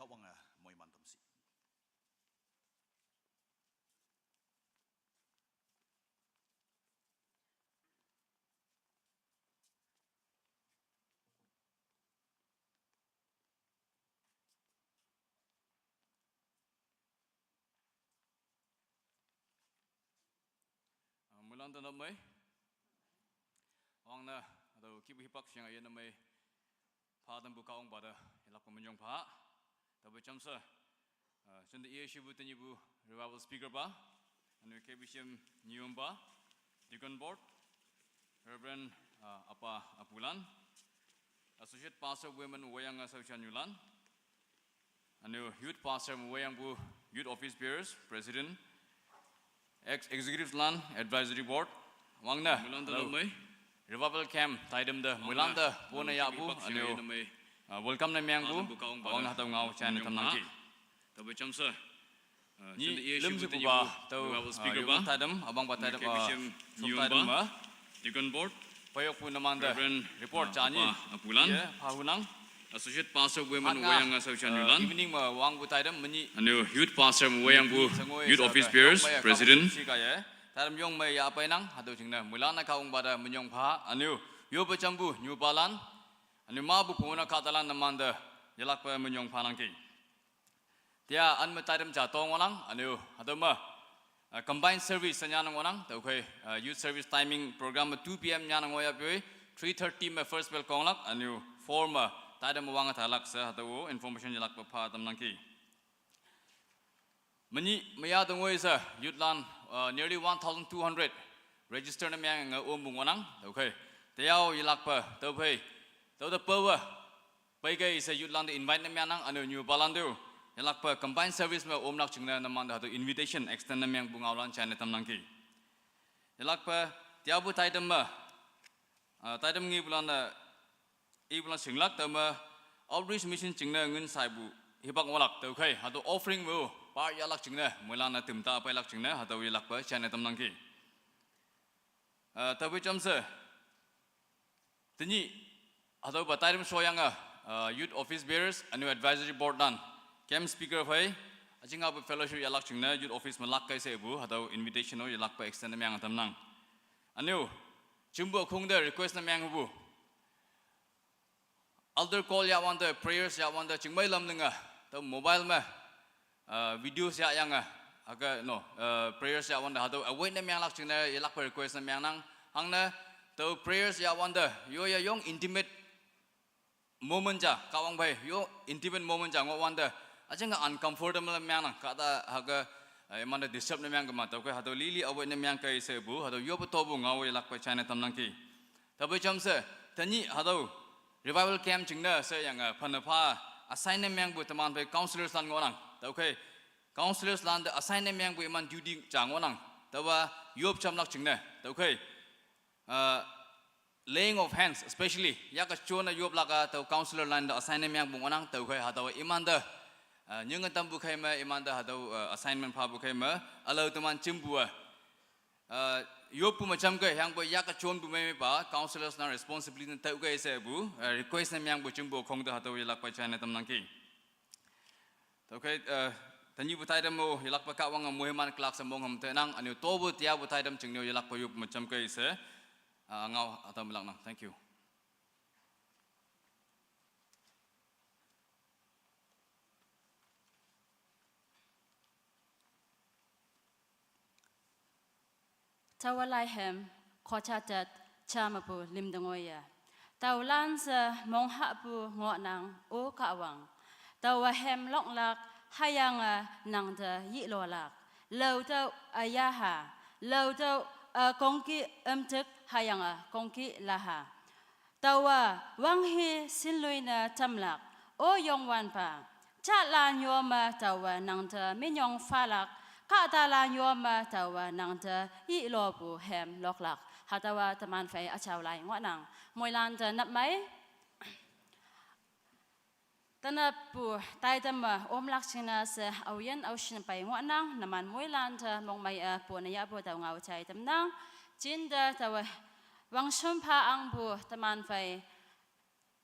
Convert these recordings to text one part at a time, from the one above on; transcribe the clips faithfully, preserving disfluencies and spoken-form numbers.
Awang a moiman tamsi. Mulan tanap mai. Awang na, ado kibu hipak siang ayan mai. Pha dan bu kaung bada, ilak pemanyong pha. Tabe chamsa. Sende iya shibu tenyi bu revival speaker ba. Anu K B C M Nyumba, Deacon Board, Reverend Apa Apulan, Associate Pastor Women Wayang Asauchan Yulan, anu Youth Pastor Wayang bu Youth Office Bearers, President, Ex Executive Lan Advisory Board, wang na, Mulan tanap mai. Revival Camp taidam da, mulan da, pona ya bu, anu welcome na miang bu, wang na hatau ngau chan tam nangki. Tabe chamsa. Ni lem si bu ba, tau speaker ba, taidam, abang ba taidam, sum taidam ma. Deacon Board, payok pu namanda report chani. Apulan. Pahunang. Associate Pastor Women Wayang Asauchan Yulan. Evening ma wang bu taidam menyi. Anu Youth Pastor Wayang bu Youth Office Bearers, President. Taidam yong mai ya apa inang, hatau chingna. Mulan na kaung bada menyong pha, anu yo pacham bu nyu balan. Anu ma bu puna katalan namanda, yalak pa menyong pha nangki. Tia an ma taidam cha tong wanang, anu, hatau ma, combined service sa nyanang wanang, tau kai, youth service timing program ma two P M nyanang waya pioi, three thirty ma first bell konglak, anu, four ma, taidam wang talak sa, hatau information yalak pa pha tam nangki. Menyi, maya tungoi sa, youth lan, nearly one thousand two hundred register na miang nga um bung wanang, tau kai. Tayau yalak pa, tau pai, tau da pa wa, pai kai sa youth lan da invite na miang nang, anu nyu balan do. Yalak pa combined service ma um nak chingna namanda hatau invitation extend na miang bu ngau lan chan tam nangki. Yalak pa, tia bu taidam ma, taidam ngi bulan da, i bulan singlak tama outreach mission chingna ngun sai bu, hipak walak tau kai, hatau offering mu, par yalak chingna, mulan na tum ta pai lak chingna, hatau yalak pa chan tam nangki. Tabe chamsa. Tenyi, hatau ba taidam soyang a, Youth Office Bearers, anu Advisory Board dan, camp speaker phai, aching apa fellowship yalak chingna, Youth Office malak kai se bu, hatau invitation o yalak pa extend na miang tam nang. Anu, chimbu akhung da request na miang bu. Altar call ya wanda, prayers ya wanda, chingmai lam linga, tau mobile ma, videos ya yanga, aga no, prayers ya wanda, hatau await na miang lak chingna, yalak pa request na miang nang, hangna, tau prayers ya wanda, yo ya yong intimate moment ja, kawang bai, yo intimate moment ja, ngo wanda, achang uncomfortable na miang nang, kata haga, imanda disturb na miang kama, tau kai, hatau lili await na miang kai se bu, hatau yo pa to bu ngau yalak pa chan tam nangki. Tabe chamsa, tanyi hatau revival camp chingna se yang, phana pha assign na miang bu taman pai counselors lan ngonang. Tau kai counselors lan da assign na miang bu iman duty cha ngonang. Tawa yop chamlak chingna. Tau kai laying of hands, especially yaka chona yop laka tau counselor lan da assign na miang bu ngonang. Tau kai hatau imanda nyingan tam bu kai ma imanda hatau assignment pha bu kai ma alau taman chimbu a. Yop pu macham kai, yang bu yaka chon bu mai pa, counselors na responsibility na tau kai se bu, request na miang bu chimbu khong da hatau yalak pa chan tam nangki. Tau kai, tanyi bu taidam mo, yalak pa kawang mo himan klak sa mong ham te nang, anu to bu tia bu taidam chingna yalak pa yop macham kai se, ngau atam lak nang. Thank you. Tawa lai hem, khocha tat, chama bu lim dangoya. Tau lan sa mong ha bu ngo nang o kawang. Tawa hem lok lak, hayanga nang da yi lo lak. Lau tau ayaha, lau tau a kongki emtek hayanga kongki laha. Tawa wang hi sinlui na tamlak, o yong wan pa. Cha la nyoma tawa nang ta minyong falak, ka ta la nyoma tawa nang ta yi lo bu hem loklak. Hatawa taman fai achau lai ngonang. Moilan ta nap mai. Tanap bu taidam ma omlak chingna se auyen aushin pai ngonang, naman moilan ta mong mai a bu na ya bu tau ngau chai tam nang. Chin da tawa wang shum pha ang bu taman fai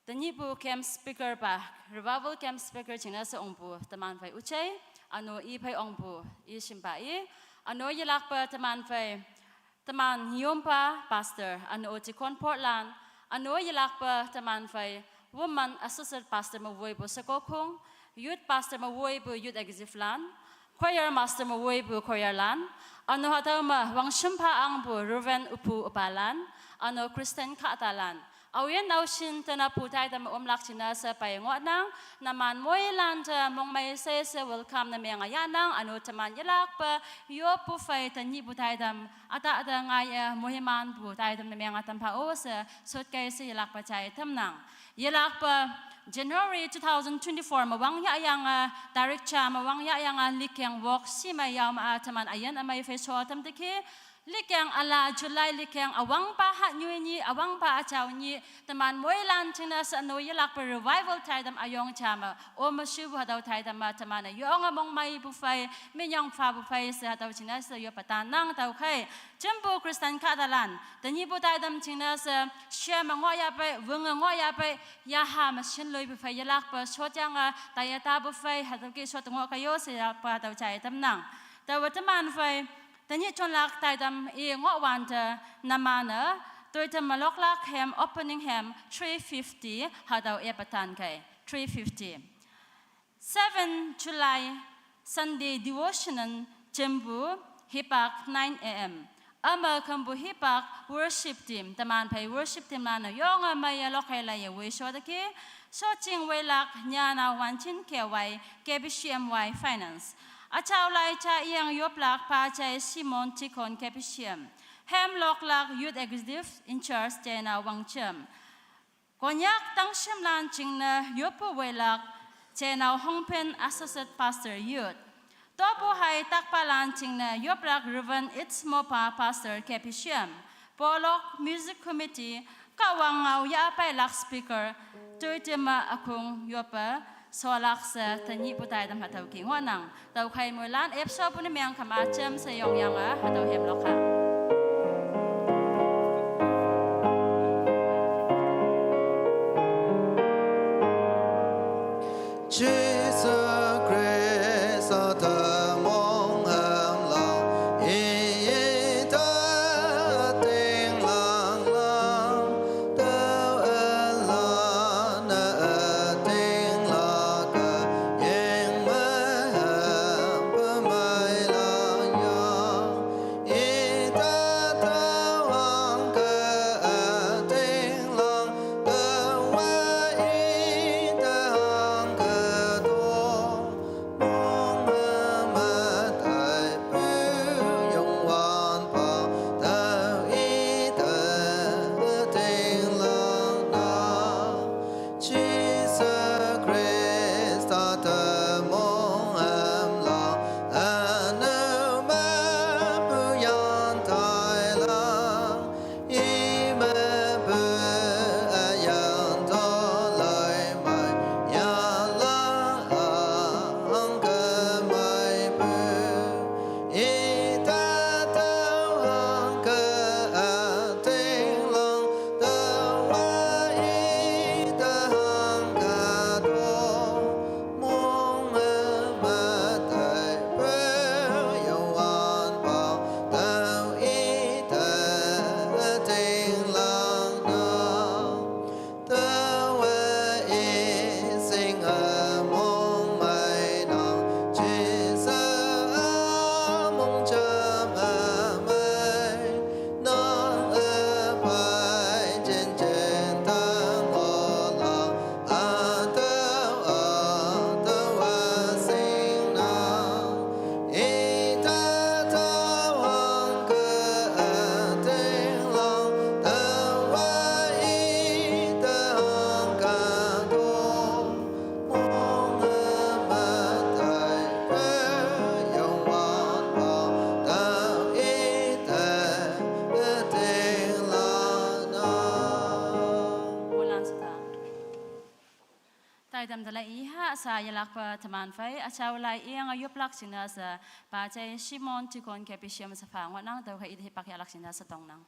Tenyihpu camp speaker pa, revival camp speaker jingne she ongpu teman phei üjai, üno i phei ongpu i shimpa i, üno yelakpe teman phei, teman nyompa pastor, üno deacon portland, üno yelakpe teman phei woman associate pastor me woipu shekokhong, youth pastor me woipu youth executive lan, choir master me woipu choir lan, üno hatüo me wangshim pha angpu Reverend üpu üpalan, üno Christian kahtalan. Aoyin aoshin tena pu taitam omlak jingne she pei ngohnang, numan moilan te mongmei she she welcome ne menge yahnang, üno teman yelakpe, yoppu phei tenyihpu taitam, üta üta ngaiye moimanpu taitam ne menge tampha-o she, suitcase yelakpe jai tamnang. Yelakpe, January two thousand twenty-four me wang yahyange, tarik ja me wang yahyange, likeng wok shi me yao me-a teman üyin ümei phei sho tam teki, likeng üla July likeng üwangpa ha nyoi nyih, üwangpa üjao nyih, teman moilan jingne she üno yelakpe revival taitam üyong ja me, ome shupu hatüo taitam me teman-e yonge mongmeipu phei, minyong phapu phei she hatüo jingne she yoppe tannang tüokhei. Jempu Christian kahtalan, tenyihpu taitam jingne she, shia me ngohyahpei, wünge ngohyahpei, yaha me shin loipu phei yelakpe, shotyange, taiye tapu phei, hatüo ke shot ngoh kayo she yelakpe hatüo jai tamnang. Taowe teman phei, tenyih jonlak taitam i ngohwante, numan-e, toitam me loklak hem, opening hem, three fifty, hatüo epe tan kei, three fifty. Seven July Sunday devotional jempu hipak nine A M. Üme kempu hipak worship team, teman phei worship team lan-e yonge meiye lokhei laiye woi sho teki, shotjing weilak nyana Wanjin K Y, K B C M Y Finance. Üjao lai ja iyang yoplak pa jai Simon Deacon K B C M. Hem loklak Youth Executive in Charge jena Wangjem. Konyak tangshimlan jingne yoppu weilak, jenao Hongpin Associate Pastor Youth. Topu hei takpalan jingne yoplak Reverend Itsmopa Pastor K P C M. Polok Music Committee, Kahwang ngao yahpeilak speaker, Toitema Akung yoppe, sholak she tenyihpu taitam hatüo ki ngohnang. Tüokhei moilan epshopu ne meng kema jem she yongyange hatüo hemlok ha. Jesus Christ, the Mong Hamla, Ida Ting Lang Lang, Tao Ala Na Ting La Ka, Ying Me Ham Pa Mai Lang Yang, Ida Tao Hang Ka Ting Lang, Tao Wa Ida Hang Ka Tong. Moilan she ta. Taitam te lai i ha sha yelakpe teman phei, üjao lai iyange yoplak jingne she, pa jai Simon Deacon K P C M she pha ngohnang, tüokhei ite hipak yahlak jingne she tongnang.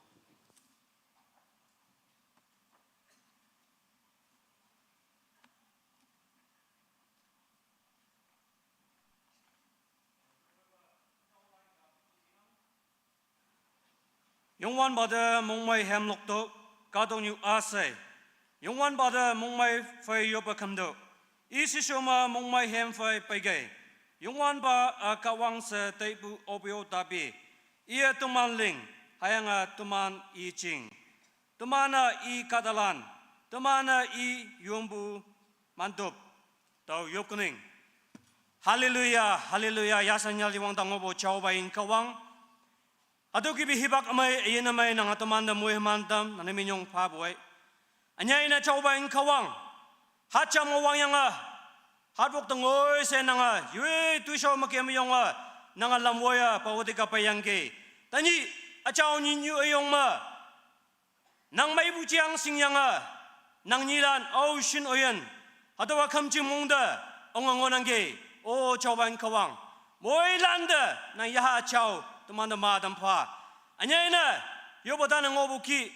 Youngwanpa te mongmei hem lokto, kahtoknyu asei. Youngwanpa te mongmei phei yopa khümto. I shishome mongmei hem phei peikei. Youngwanpa a Kahwang she teipu opio tapi. Iye teman ling, hüyange teman i ching. Teman-e i kahtalan, teman-e i yongpu mantüp. Tao yopkening. Hallelujah, hallelujah, yasanyal iwang ta ngohpu jaopa in Kahwang. Hatüo kihpu hipak ümei, üyin ümei nange teman te moiman tam, nangte minyong phapu ei. Ünyei ne jaopa in Kahwang. Hatjam ngoh wangyange, hatwok te ngoi she nange, yoi toishao me kem yonge, nange lam woiye, pawate ka peiyangki. Tenyih, üjao nyihnyu üyong me. Nang meipu jeang shingyange, nang nyilan, ao shin oyin, hatüowa khümjing mong te, onge ngohnangki, o jaopa in Kahwang. Moilan te, nang yaha jao, teman te ma tam pha. Ünyei ne, yopa tane ngohpu ki,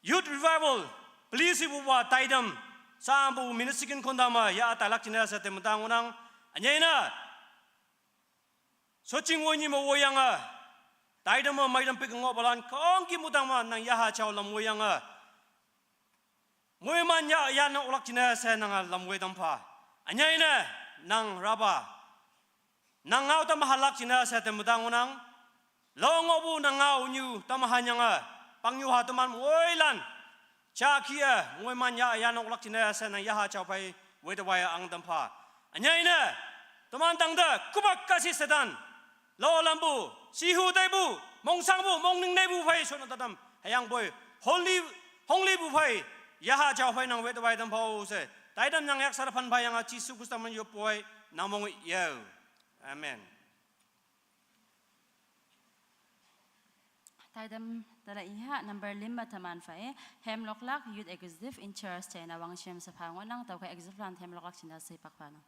Youth Revival, peli shepupa taitam, sampu minute second konda me, ya tailak jingne she teme ta ngohnang. Ünyei ne, soching woinyi me woiyange, taitam me meitam pik ngohpalan, khongküm mutang me nang yaha jao lam woiyange. Moiman ya, ya ne oklak jingne she nange lam woi tam pha. Ünyei ne, nang rapa. Nang ngao tam halak jingne she teme ta ngohnang. Lo ngohpu nang ngao nyu tam hanyange, pangnyuha teman moilan. Jaki-e, moiman ya, ya ne oklak jingne she nang yaha jao phei, weite waiye ang tam pha. Ünyei ne, teman tangte, kupak kasi Satan. Lo lampu, shihu teipu, mongshangpu, mongning neipu phei shonne tatam. Hüyangpoi, hongli, honglipu phei, yaha jao phei nang weite wai tam phao she. Taitam nang yaksar phan phayange Jesu Khrista men yoppoi, nang mong yao. Amen. Taitam tala iha number lüm me teman phei, hem loklak Youth Executive in charge china wangshim she pha ngohnang, tüokhei executive lan hem loklak jingne she pak phanang.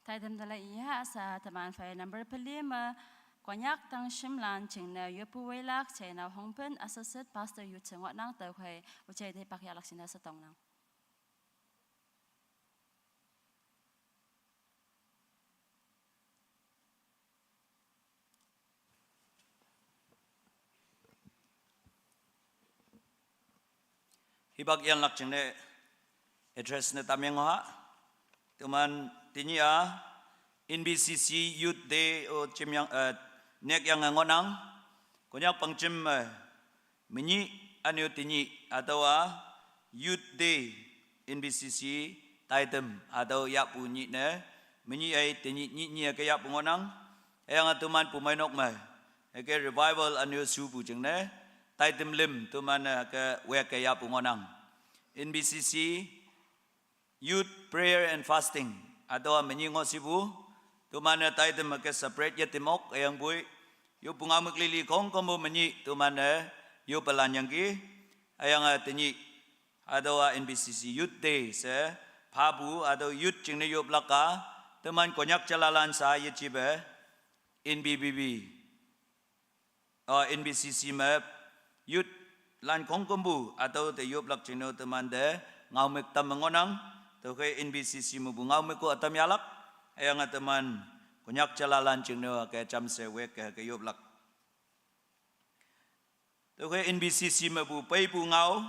Taidem dala iya sa teman phai number peli me Konyak tangshimlan jingne yopu weilak china Hongpen Associate Pastor yu chengot nang tau hai uchai de pak yalak sina setong nang. Hipak yanlak jingne address ne tamyang ha. Teman tenyih a N B C C Youth Day o chimyang, eh, nek yang ngonang. Konyak pangjim, eh, menyih anyo tenyih atawa Youth Day N B C C taitem atau yahpu nyih ne, menyih ai tenyih nyih nyih ke yahpu ngonang. Eyang a teman pu mainok me, eke revival anyo supu jingne, taitem lim teman, eh, ke wek ke yahpu ngonang. N B C C Youth Prayer and Fasting, atawa menyih ngo sipu, teman-e taitem ke separate ye timok, eyang pui, yopu ngaomük lili khongkümpu menyih teman-e yope lanyangki, eyang a tenyih, atawa N B C C Youth Day she, phapu, atawa youth jingne yoplak a, teman Konyak jalalan sa yejipe, N B B B. Oh, N B C C me youth lan khongkümpu, hatüo te yoplak jingne-o teman te ngaomük tam me ngohnang, tüokhei N B C C mepu ngaomük ko ütam yahlak, hüyange teman Konyak jalalan jingne-o ke jamshe wek ke, ke yoplak. Tüokhei N B C C mepu peipu ngao,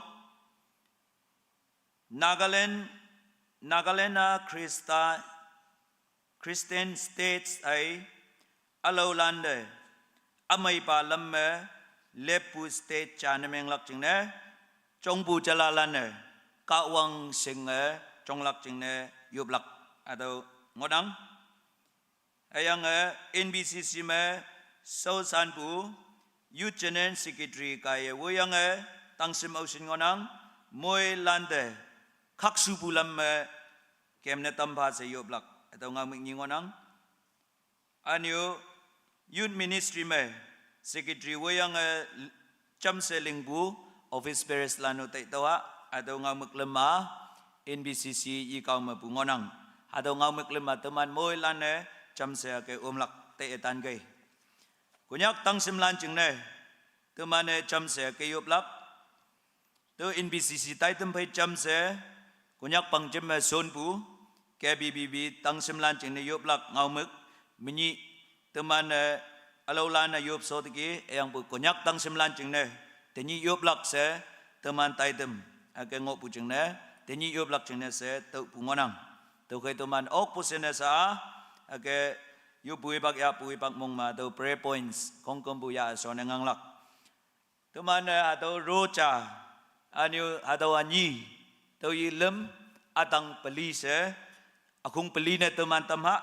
Nagaland, Nagaland-a Khrista, Christian States ai, ülaolan te, ümeipa lam me, leppu state ja ne menglak jingne, jongpu jalalan-e, kahwang shinge, jonglak jingne, yoplak, hatüo ngohnang. Hüyange N B C C me shaoshanpu Youth General Secretary kaiye woiyange tangshim aoshin ngohnang, moilan te khakshupu lam me kemne tampha she yoplak, hatüo ngaomük nyi ngohnang. Ünyu Youth Ministry me Secretary woiyange jamshe lingpu office bearers lan-o taitüoh-a, hatüo ngaomük lüm ma, N B C C yikao mepu ngohnang. Hatüo ngaomük lüm ma teman moilan-e jamshe ke omlak te-e tankei. Konyak tangshimlan jingne, teman-e jamshe ke yoplak. Tüo N B C C taitem phei jamshe, Konyak pangjim me shonpu, K B B B tangshimlan jingne yoplak ngaomük, menyih teman-e, ülaolan-e yop shoteki, hüyangpu Konyak tangshimlan jingne, tenyih yoplak she, teman taitem, hüke ngohpu jingne, tenyih yoplak jingne she, tüopu ngohnang. Tüokhei teman okpu shinne sha-a, hüke yopu hipak yahpu hipak mong me tüo prayer points, khongkümpu yah shonne nganglak. Teman-e hatüo roja, ünyu hatüo-a nyi, tüo yi lüm, ütang peli she, ükhong peli ne teman tam ha.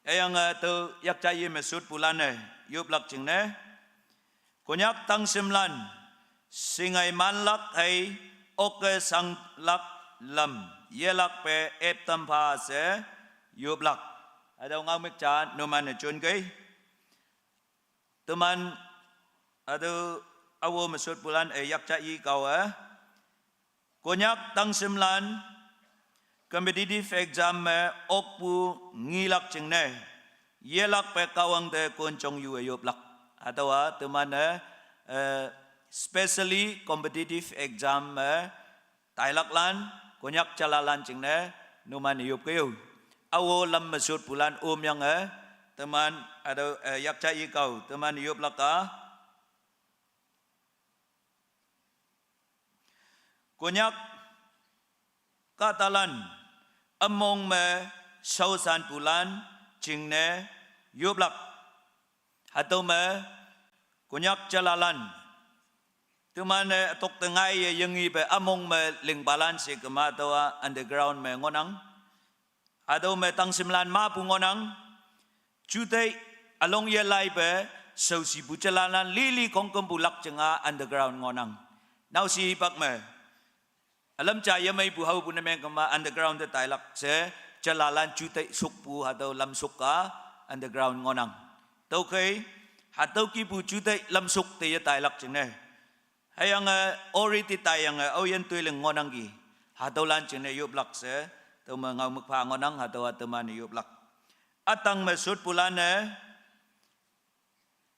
Hüyange tüo yakjah yi me shotpulan-e, yoplak jingne. Konyak tangshimlan, shingai manlak hei, okke shanglak lam, yelakpe eptam pha she, yoplak. Hatüo ngaomük ja numan-e jonkei. Teman, hatüo awo me shotpulan-e yakjah yi kao-e. Konyak tangshimlan, competitive exam me okpu ngilak jingne, yelakpe kahwang te konjong yu-e yoplak. Hatüowa teman-e, eh, specially competitive exam me tailaklan, Konyak jalalan jingne, numan-e yop keo. Awo lam me shotpulan omyange, teman, hatüo, eh, yakjah yi kao, teman yoplak a. Konyak kahtalan, ümong me shaoshanpulan jingne yoplak. Hatüo me Konyak jalalan, teman-e ütok te ngaiye yengipe ümong me lingpalan she kema tüowa underground me ngohnang. Hatüo me tangshimlan mapu ngohnang. Jutei ülong yelaipe shaoshipu jalalan lili khongkümpu lak jinga underground ngohnang. Naoshe hipak me ülam ja yemeipu haopu ne meng kema underground te tailak she, jalalan jutei shokpu hatüo lam shok-a underground ngohnang. Tüokhei, hatüo kihpu jutei lam shok te yetailak jingne, hüyange already taiyange aoyin toiling ngohnangki. Hatüolan jingne yoplak she, tüome ngaomük pha ngohnang, hatüowa teman-e yoplak. Ütang me sutpulan-e,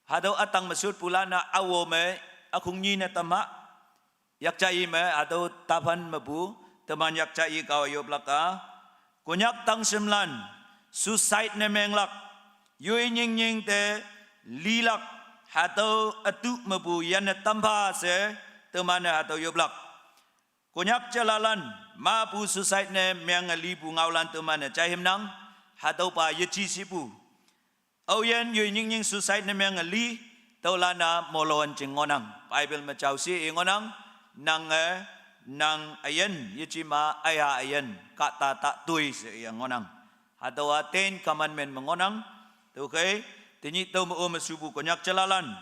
hatüo ütang me sutpulan-e awo me ükhong nyi ne tamha. Yakjai me hatüo taphan mepu, teman yakjai kao yoplak-a, Konyak tangshimlan suicide ne menglak, yoi nyingnying te lilak, hatüo ütu mepu yanne tampha she, teman-e hatüo yoplak. Konyak jalalan, mapu suicide ne menge lipu ngaolan teman-e jaihimnang, hatüopa yeji shipu. Aoyin yoi nyingnying suicide ne menge li, tüolan-a molon jing ngohnang. Bible me jao she i ngohnang, nange, nang üyin, yejema üya üyin, kahta ta toi she i ngohnang. Hatüowa Ten Commandment me ngohnang. Tüokhei, tenyih tüo me-o me shupu Konyak jalalan,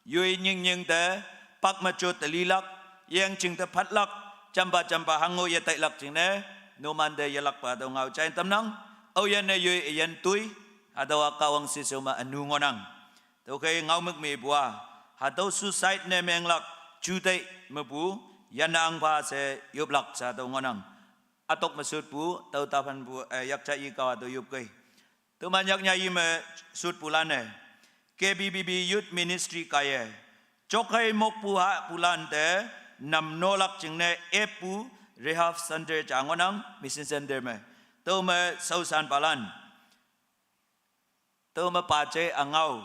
yoi nyingnying te, pak me jot te lilak, yeng jing te phatlak, jampa jampa hango yetailak jingne, numan te yelakpa tüo ngao jai tamnang, aoyin-e yoi üyin toi, hatüowa Kahwang shishao me ünu ngohnang. Tüokhei ngaomük mepu-a, hatüo suicide ne menglak, juteih mepu, yanne ahngpha she yoplak she tüo ngohnang. Ütok me sutpu, tüo taphanpu, eh, yakjai kao hatüo yopkei. Teman yaknyai me sutpulan-e, K B B B Youth Ministry kaiye, jokhei mokpu hahpulan te, namnolak jingne eppu, Rehab Center ja ngohnang, Mission Center me. Tüo me shaoshanpalan, tüo me paje üngao,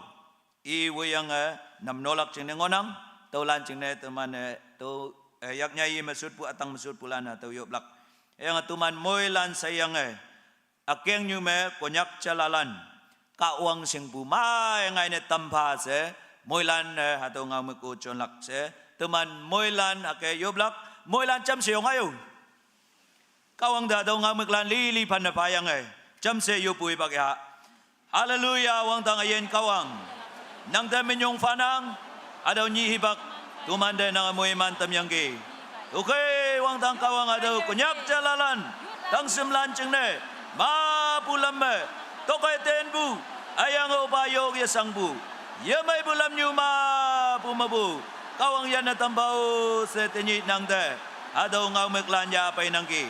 i woiyange namnolak jingne ngohnang, tüolan jingne teman-e tüo, eh, yaknyai me sutpu ütang me sutpulan-e tüo yoplak. Hüyange teman moilan sheyange, ükengnyu me Konyak jalalan, Kahwang shingpu ma ngaine tampha she, moilan-e hatüo ngaomük-o jonlak she, teman moilan hüke yoplak, moilan jamshe yong ayo. Kahwang te hatüo ngaomüklan lili phanne phayange, jamshe yopu ipak ya. Haleluya, wangdang üyin Kahwang. Nangte minyong phanang, hatüo nyih hipak, teman te nange moiman tamyangki. Tüokhei wangdang Kahwang hatüo Konyak jalalan, tangshimlan jingne, mapu lam me, tokai tenpu, üyange opa yok yeshangpu, yemeipu lamnyu mapu mepu, Kahwang yanne tampha-o she tenyih nangte, hatüo ngaomüklan ya peinangki.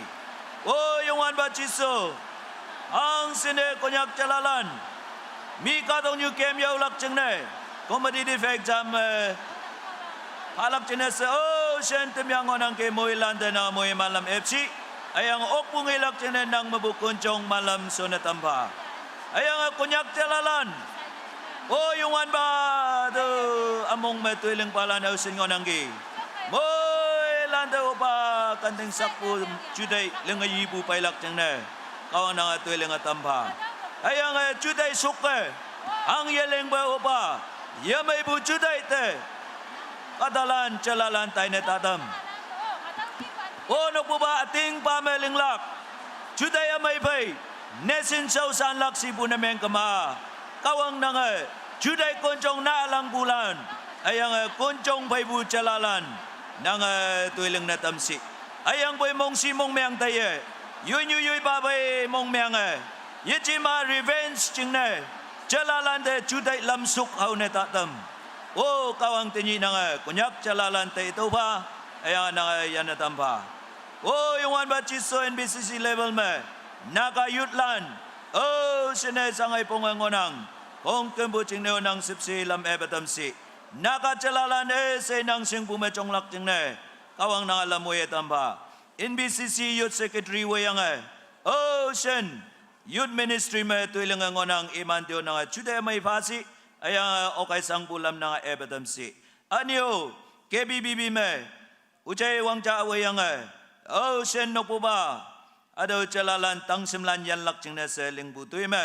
O Youngwanpa Jesu, hangshinne Konyak jalalan, mi kahtoknyu kem yaolak jingne, competitive exam, eh, phalak jingne she, o shen temyang ngohnangki, moilan te nange moiman lam epshi, hüyange okpu ngelak jingne nang mepu konjong manlam shonne tampha. Hüyange Konyak jalalan, o Youngwanpa, tüo ümong me toilingpalan aoshin ngohnangki. Moilan te opa kanting sakpu juteih linge yipu peilak jingne, Kahwang nange toilinge tampha. Hüyange juteih shokke, hangye lingpe opa, yemeipu juteih te, kahtalan jalalan taine tatam. O nokpupa ütingpa me linglak, juteih ümei phei, nation shaoshanlak shipu ne meng kema. Kahwang nange, juteih konjong nalangpulan, hüyange konjong pheipu jalalan, nange toiling ne tamshi. Hüyangpoi mongshi mongmeng taiye, yoinyu yoipa phei mongmenge, yejema revenge jingne, jalalan te juteih lamsuk hao ne tatam. O Kahwang tenyih nange, Konyak jalalan te tüopha, hüyange nange yanne tampha. O Youngwanpa Jesu, N B C C level me, Naga youthlan, o shinne shangai ponge ngohnang, khongkümpu jingne-o nang shüpshe lam epe tamshi. Naga jalalan üshei nang shingpu me jonglak jingne, Kahwang nange lam woiye tampha. N B C C Youth Secretary woiyange, o shin, Youth Ministry me toilinge ngohnang, iman te-o nange juteih ümei phashi, hüyange okai shangpu lam nange epe tamshi. Ünyo, K B B B me, üjai wangja woiyange, o shen nokpupa, hatüo jalalan tangshimlan yanlak jingne she lingpu toi me,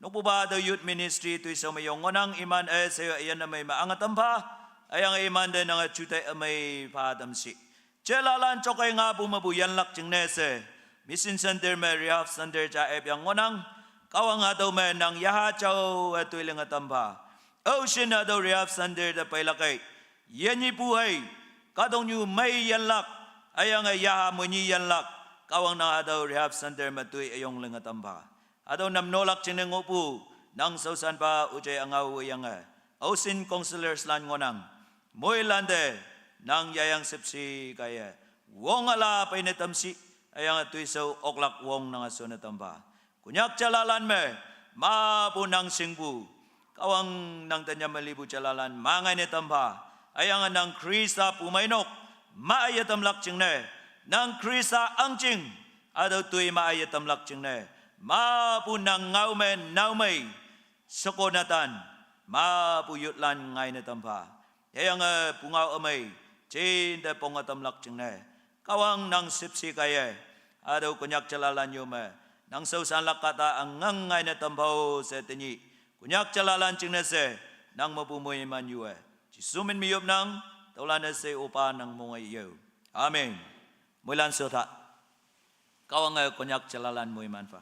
nokpupa hatüo Youth Ministry toishao me yong ngohnang, iman üshei üyin ümei me ange tampha, hüyange iman te nange juteih ümei pha tamshi. Jalalan jokai ngapu mepu yanlak jingne she, Mission Center me Rehab Center ja epyang ngohnang, Kahwang hatüo me nang yaha jao-e toilinge tampha. O shin hatüo Rehab Center te peilak ei, yenyipu hei, kahtoknyu mei yanlak, hüyange yaha moinyi yanlak, Kahwang nang hatüo Rehab Center me toi üyong linge tampha. Hatüo namnolak jingne ngohpu, nang shaoshanpa üjai üngao woiyange, o shin counsellors lan ngohnang, moilan te, nang yayang shüpshe kaiye, wong üla peine tamshi, hüyange toishao oklak wong nange shonne tampha. Konyak jalalan me, mapu nang singpu, Kahwang nang te nyam me lipu jalalan ma ngaine tampha. Hüyange nang Khrista pumeinok ma üye tamlak jingne, nang Khrista ahngching hatüo toi ma üye tamlak jingne, mapu nang ngao me naomei, sheko netan, mapu youthlan ngaine tampha. Hüyange pungao ümei jinte ponge tamlak jingne, Kahwang nang shüpshe kaiye, hatüo Konyak jalalan yo me nang shaoshanlak kahta üngang ngaine tampha-o she tenyih Konyak jalalan jingne she nang mepu moiman yu-e. Jesu min me yopnang, tüolan-e she opa nang monge yo. Amen. Moilan shota. Kahwange Konyak jalalan moiman pha.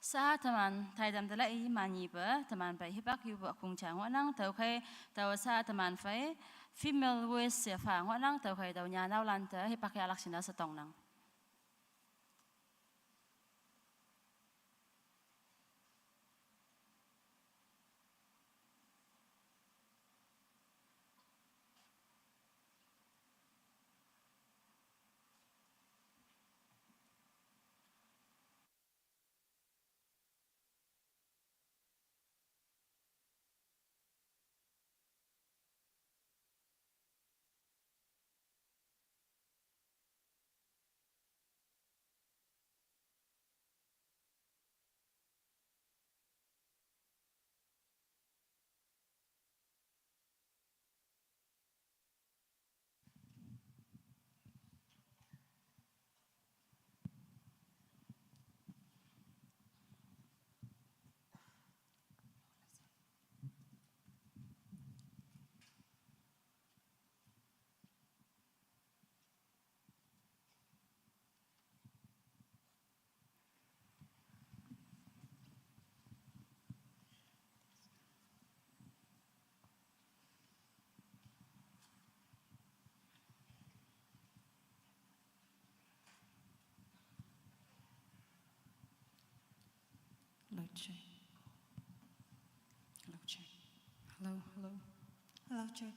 Sha teman taitam te lai manyipe teman phei hipak yupu ükhong ja ngohnang. Tüokhei tao sha teman phei female voice she pha ngohnang. Tüokhei tao nyanaolan te hipak yahlak jingne she tongnang. Hello, check. Hello, check. Hello, hello. Hello, check.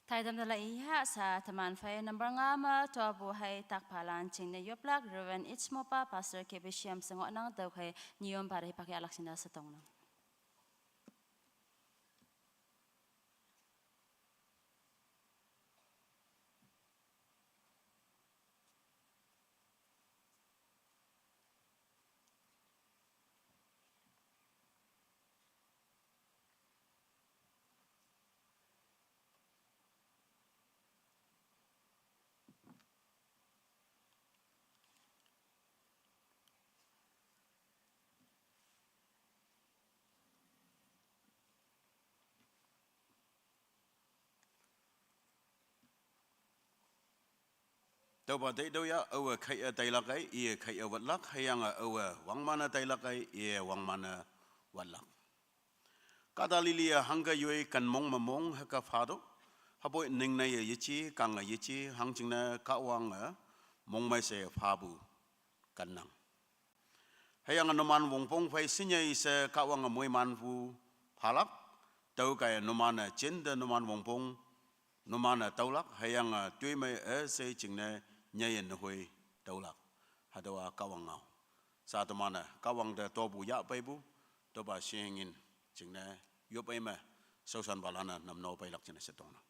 Taidam dala iya sa teman phei number nga me tuabu hai takpalan chingne yoplak Reverend Ichmopa Pastor K B C M sengo nang tau hai nyiom pada hipak yalak chinda setong nang. Tauba dei dau ya, awa khai a tailak ai, iya khai a watlak, hayang a awa wangmana tailak ai, iya wangmana watlak. Kada lili a hangka yoi kan mong mamong haka fado, hapoi ningnai a yichi, kang a yichi, hangchingna kawang a mongmai se fabu kan nang. Hayang a numan wongpong phei sinyai se kawang a moiman pu phalak, tau kai a numan a chin de numan wongpong, numan a taulak, hayang a tuimai a se chingne nyai a nuhoi taulak. Hadawa kawang ngau. Sa tumana kawang de tobu ya paibu, toba singin chingne yop ai me, sausan balana namno pailak chingne setong nang.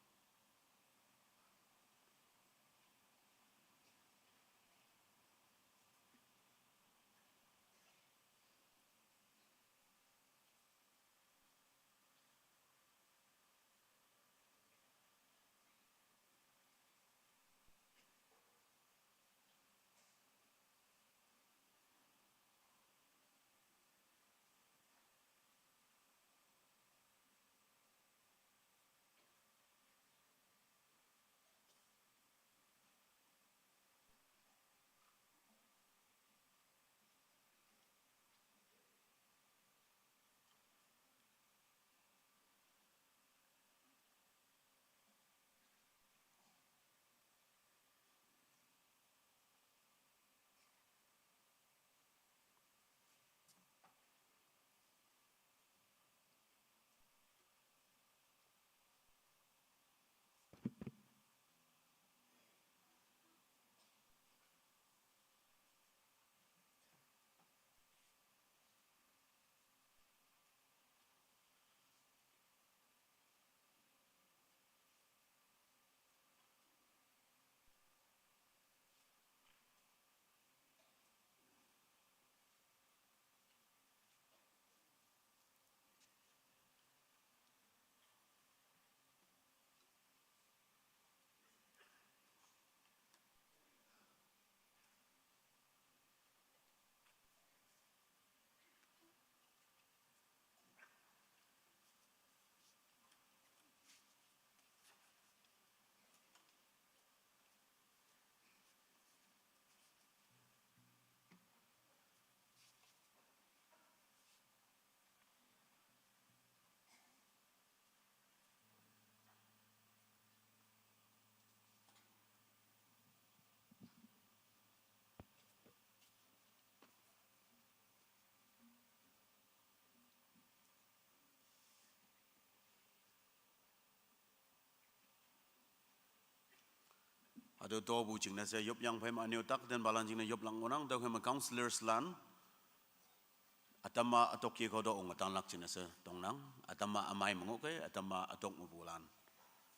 Ado tobu chingne se yop yang phei ma anyo tak den balan chingne yop lang ngonang, dau hema counselors lan. Atama atok ki kodo ong atanglak chingne se tongnang, atama amai mangok ke, atama atok ngubulan.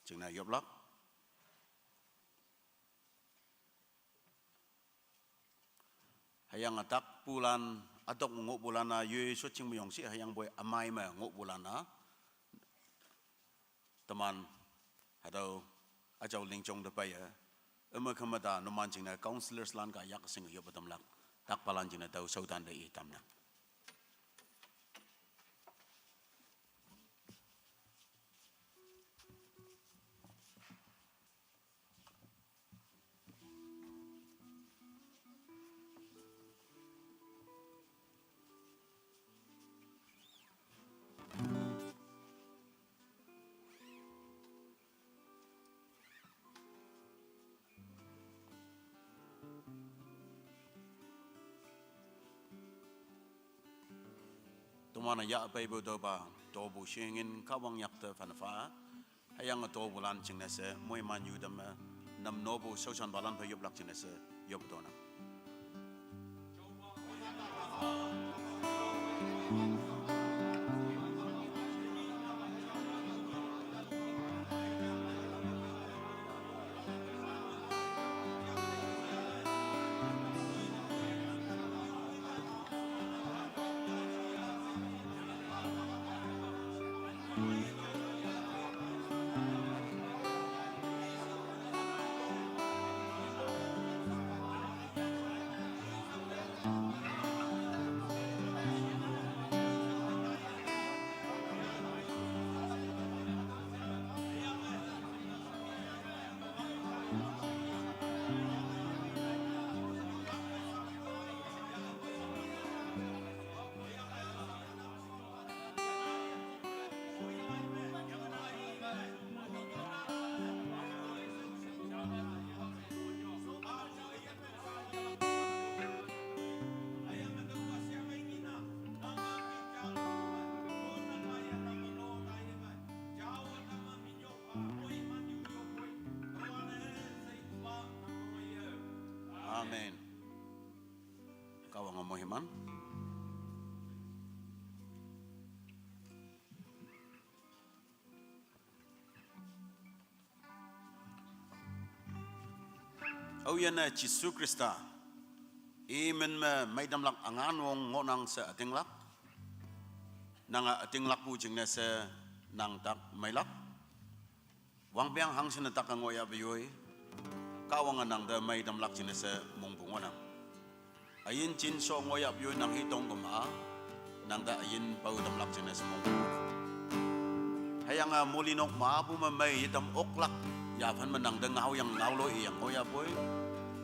Chingne yoplak. Hayang atak pulan, atok ngok bulan a yoi so ching muyong si, hayang boi amai ma ngok bulan a. Teman, hadau, ajau lingjong de paya. Ema kemada numan ching na counselors lan ka yak sing yop atam lak. Tak palan ching na dau sautan de i tam na. Tumana ya pei bu doba, dobu shingin kawang yak te fan fa. Hüyange topulan jingne she moiman yu tamme, namnopu shaoshanpalan phei yoplak jingne she yop tonang. Amen. Kahwange moiman. Aoyinne Jesu Khrista, i min me meitamlak üngan wong ngohnang she ütinglak. Nange ütinglakpu jingne she nang tak meilak. Wangpeng hangshin tak ngohyahpu yoi. Kahwange nang te meitamlak jingne she mongpu ngohnang. Üyin jinsho ngohyahpu yoi nang hitong kema, nang te üyin pao tamlak jingne she mongpu. Hüyange molinok mepu me mei yetam oklak, yaphan me nang te ngaoyang ngaolo iyang ngohyahpoi.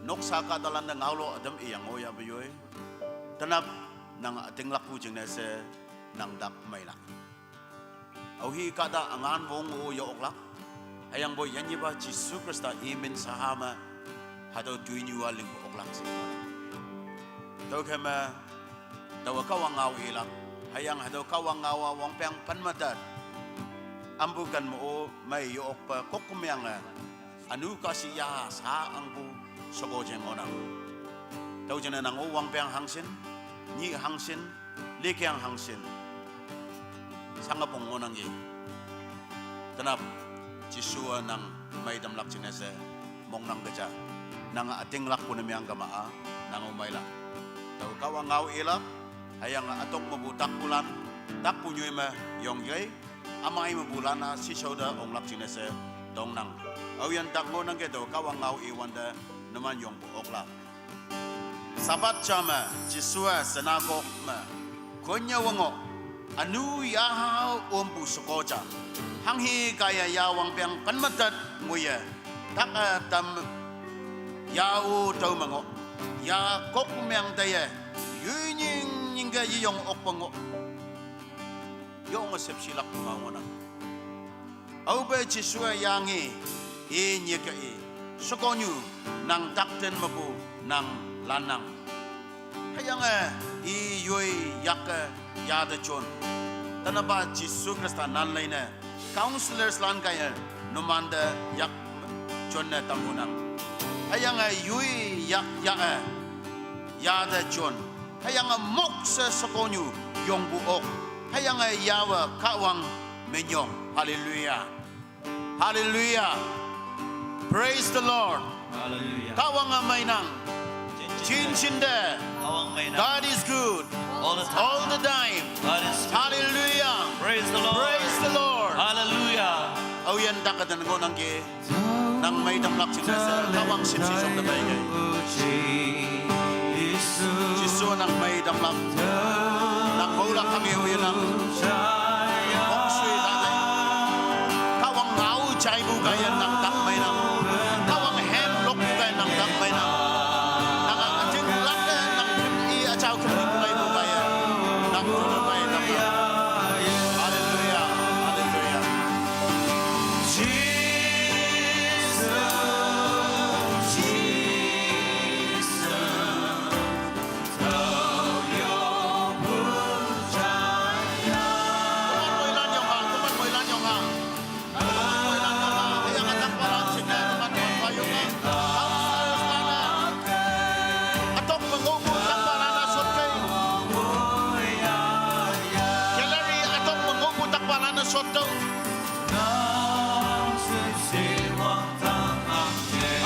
Noksa kahtalante ngaolo ütam iyang ngohyahpu yoi. Tenap nang ütinglakpu jingne she nang tak meilak. Aohi kahta üngan wong-o ye-oklak. Hüyangpoi yanyipa Jesu Khrista i min shaha me hatüo toinyu-a lingpu oklak she. Tüokhei me, taowe Kahwang ngao ilak. Hüyange hatüo Kahwang ngao-a wangpeng pen me tat, ampu ken me-o mei ye-okpe kokmeange ünu kahshih yaha sha angpu sheko jeng ngohnang. Tüo jingne nang-o wangpeng hangshin, nyih hangshin, likeng hangshin, shangepong ngohnangki. Tenap, Jesu-a nang meitamlak jingne she mongnang ke ja. Nange ütinglakpu ne meang kema-a, nang-o meilak. Tao Kahwang ngao ilak. Hüyange ütok mepu takpulan, takpu nyoi me yong yei, ümei mepulan-a shishao te onglak jingne she tongnang. Aoyin tak ngohnangke tao Kahwang ngao iwante numan yongpu oklak. Sabbath ja me Jesu-a synagogue me konyawe ngoh, ünu yaha ompu sheko ja. Hanghe kaiye ya wangpeng pen me tat ngoiye, tak-e tam ya-o tüo me ngoh, ya kokmeang teiye, yoi nying nyingke yeyong okpe ngoh. Yonge shepshilak ngao ngohnang. Aope Jesu-a yange, i nyike i, shekonyu, nang takten mepu nang lannang. Hüyange i yoi yakke yate jon. Tenapa Jesu Khrista nan leine, counselors lan kaiye numante yak jonne tampunang. Hüyange yoi yak yake yate jon. Hüyange mokshe shekonyu yongpu ok. Hüyange yawe Kahwang minyong. Hallelujah. Hallelujah. Praise the Lord. Hallelujah. Kahwange meinang. Jinjinte. Kahwang meinang. God is good. All the time. All the time. God is good. Hallelujah. Praise the Lord. Praise the Lord. Hallelujah. Aoyin tak-e ten ngohnangki. Nang meitamlak jingne she Kahwang shepshi shong te peikei. Jesu nang meitamlak. Nang moulak hanghe-o yenang. Mongshui late. Kahwang ngao jaipu kaiye nang tak meinang. Kahwang hem lokpu kaiye nang tak meinang. Nang ütinglak-e nang phim i üjao khümpu kaipu kaiye nang tone meinang. Hallelujah, hallelujah.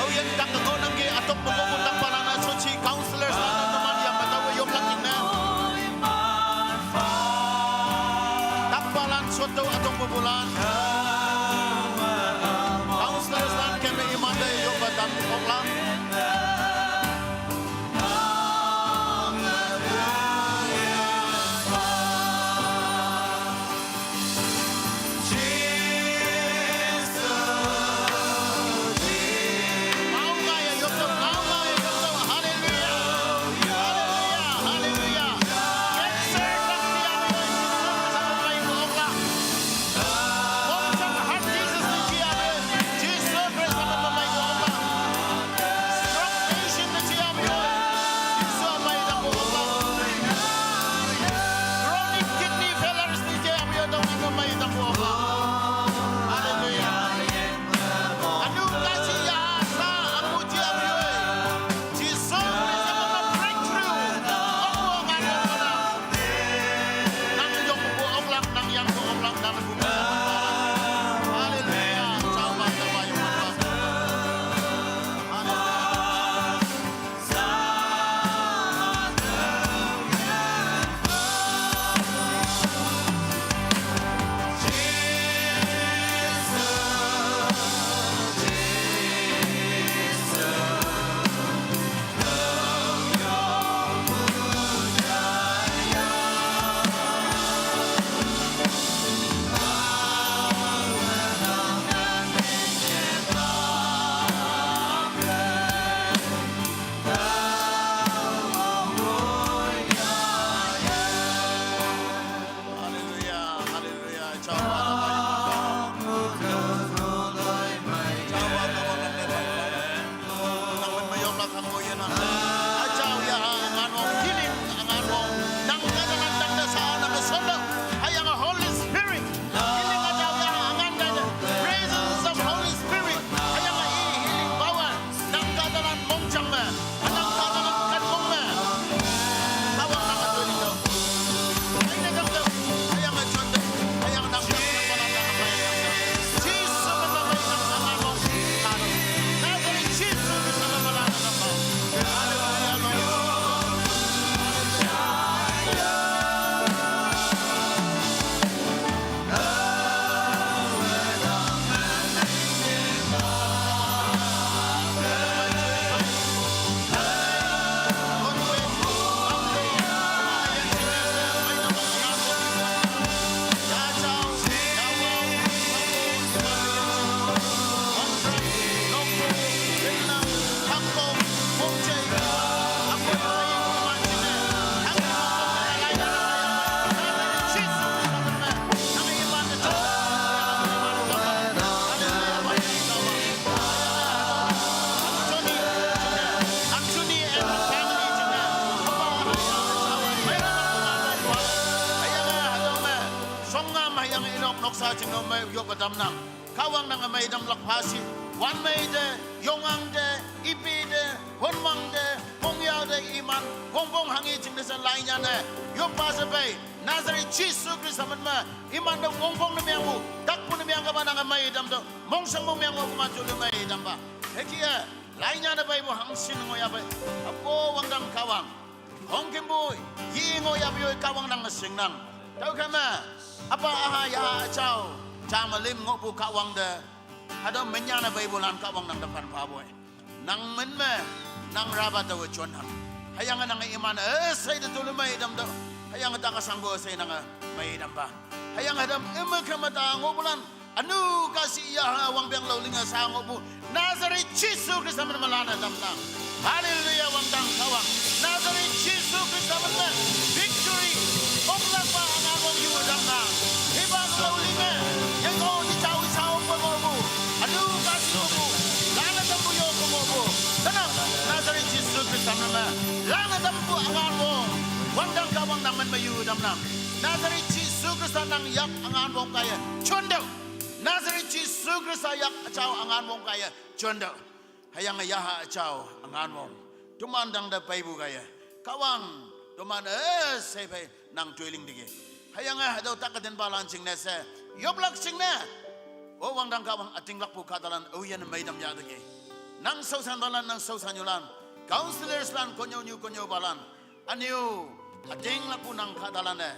Aoyin tang kenang ki atong pengko bu tangpalan asochi counselors la teman yang metawa yoplak jingne. Tangpalan soto atong bubulan. Counselors lan keme imante yopa tam oklang. Chronic kidney failures ni je abiyo dong ing mei dong bu okla. Hallelujah. Anu kasi ya sa amu ji abiyo. Jisu Krista mema breakthrough. Okbu ngan okla. Nang yong bu oklak, nang yang bu oklak, nang bu. Hallelujah. Chao ba, chao ba, yong ba. Hallelujah. Hallelujah, hallelujah. Chao ba, chao ba, chao ba. Nang men meyong la kang moyen nang. Achao ya ngan wong healing, ngan wong. Nang kata nang dang dasa nang kesono. Ayang Holy Spirit. Healing achao ya ngan dang. Presence of Holy Spirit. Ayang i healing power. Nang kata nang mongjang me. Nang kata nang kan mong me. Awang nang atoi lito. Ai ne dang do. Ayang ajon do. Ayang nang dang dang dang dang. Jisu me me me nang nang nong. Nazareth Jisu me me me nang nang nong. Hallelujah, Lord. Songam hayang inok noksa chingnong me yopa damnang. Kahwang nang amei damlak phasi. Wan mei te, yongang te, ipi te, honmang te, mongya te iman, wongpong hanghi jingne she lainya ne. Yopa she pei, Nazareth Jisu Krista men me, iman te wongpong ne mengpu, takpu ne mengkapa nang amei dam to, mongshang mong mengpu kuma julu mei dampa. Hüke e, lainya ne peipu hangshin ngoya pei. Apo wangdang Kahwang. Hongkümpu, yi ngoya pei yoi Kahwang nang shingnang. Tüokhei me, apa aha ya achao, ja me lim ngohpu Kahwang te. Hatüo menya ne peipulan Kahwang nang te phan phapoi. Nang men me, nang rapa taowe jonnang. Hüyange nang iman, eh, üshei te tulu mei dam to. Hüyange ta kasangpu üshei nange mei dampa. Hüyange tam ime keme ta ngohpulan. Ünu kasi yaha wangpeng lao linge sha ngohpu. Nazareth Jesu Khrista men me lanne tamnang. Haleluya, wangdang Kahwang. Nazareth Jesu Khrista men me victory. Oklakpa angan wong yu tamnang. Hipak lao linge, yengko ni jao i sao pe ngohpu. Ünu kasi ngohpu. Lanne tampu yo pe ngohpu. Tenap, Nazareth Jesu Khrista men me lanne tampu angan wong. Wangdang Kahwang nang men me yu tamnang. Nazareth Jesu Khrista nang yak angan wong kaiye jontüoh. Nazareth Jesu Khrista yak üjao angan wong kaiye jontüoh. Hüyange yaha üjao angan wong. Toman dang te peipu kaiye. Kahwang, toman, eh, üshei phei nang toiling tiki. Hüyange hatüo tak ütinpalan jingne she. Yoplak jingne. O wangdang Kahwang, ütinglakpu kahtalan, oyin meidam yadeke. Nang shaoshanpalan, nang shaoshannyulan, counselors lan, konyu nyu konyu palan. Ünyu, ütinglakpu nang kahtalan e.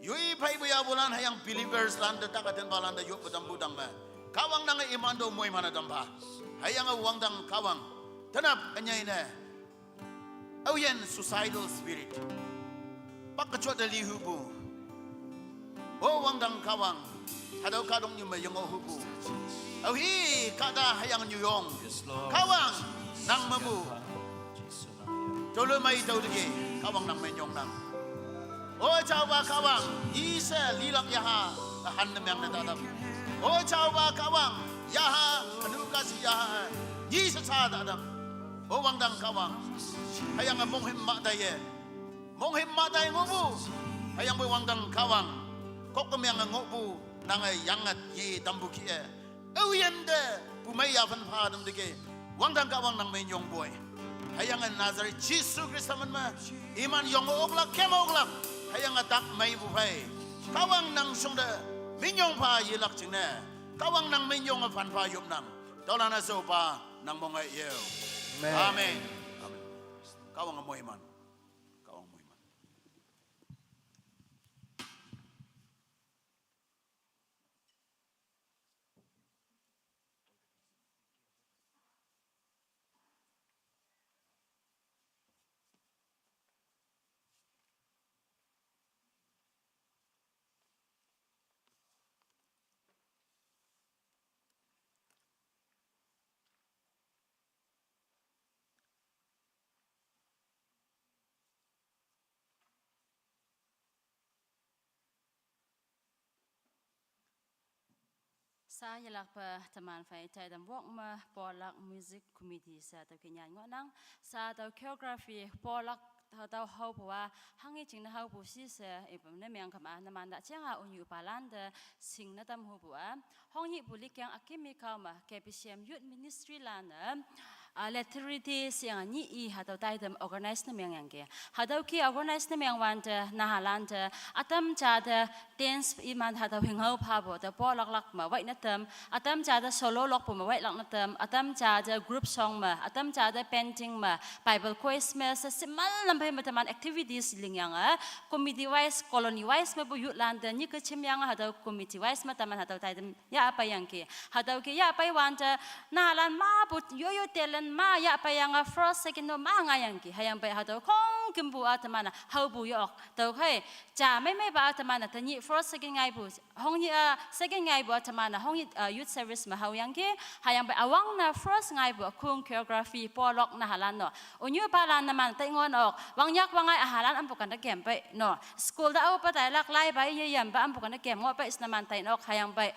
Yoi pheipu yapulan, hüyange believers lante, tak ütinpalan te, yoppu tampu tangme. Kahwang nange iman to moiman-e tampha. Hüyange wangdang Kahwang. Tenap ünyei ne. Aoyin suicidal spirit. Pak kachot te lihupu. O wangdang Kahwang. Hatüo kahtoknyu me yengoh hupu. Aohi kahta hüyange nyuyong. Kahwang nang mepu. Tüoloi mei tüo teke. Kahwang nang me nyongnang. O jaopa Kahwang. Ishe lilak yaha. Ühan ne meng ne tatam. O jaopa Kahwang. Yaha. Ünu kashi yaha. Ishe sa tatam. O wangdang Kahwang, hüyange monghüm mah taiye. Monghüm mah tai ngohpu. Hüyangpoi wangdang Kahwang, kokkemeange ngohpu, nange yange ye tampu kih-e. Aoyinte, pumei yaphan pha tam teke. Wangdang Kahwang nang me nyongpoi. Hüyange Nazareth Jesu Khrista men me, iman yong oklak, kem oklak. Hüyange tak meipu phei. Kahwang nang shongte, minyong pha yelak jingne. Kahwang nang minyong-e phan pha yopnang. Tüolan-e shaopa nang mong-e yeo. Amen. Amen. Amen. Kahwang moiman. Kahwang moiman. Sa yelakpe teman phei taidem wok me, Polak Music Committee she tüo ke nyan ngohnang. Sa tüo choreography Polak hatüo haopu a, hanghe jingne haopu shi she, ipu ne meng kema, numan ta jeng a ünyu palante, shingne tam hupu a. Hongnyihpu likeng akimi kao me, K B C M Youth Ministry lan-e, ah, literary sheyange nyih i hatüo taidem organize ne mengyangki. Hatüo ke organize ne mengwante, nahalante, ütam ja te, dance iman hatüo hinghao phapu te, Polak lak me wai ne tam, ütam ja te solo lokpu me wai lak ne tam, ütam ja te group song me, ütam ja te painting me, Bible quiz me, she shimal lam phei me teman activities lingyange, committee wise, colony wise mepu youth lante, nyike chimyange hatüo committee wise me teman hatüo taidem yahpeiyangki. Hatüo ke yahpeiwante, nahalan mapu yoyo talent ma yahpeiyange first, second no ma ngaiyangki. Hüyangpoi hatüo khongkümpu a teman-e haopu yok. Tüokhei, ja meimeipa a teman-e tenyih first, second ngaipu, hongnyih a second ngaipu a teman-e hongnyih, ah, youth service me haoyangki. Hüyangpoi üwangne first ngaipu khong choreography Polak nahalan no. Ünyu palan numan tai ngohnok. Wangnyak wangngai ühalan ampu kante kempei no. School te aopa tailak laipa yeyampa ampu kante kem ngohpei she numan tainok. Hüyangpoi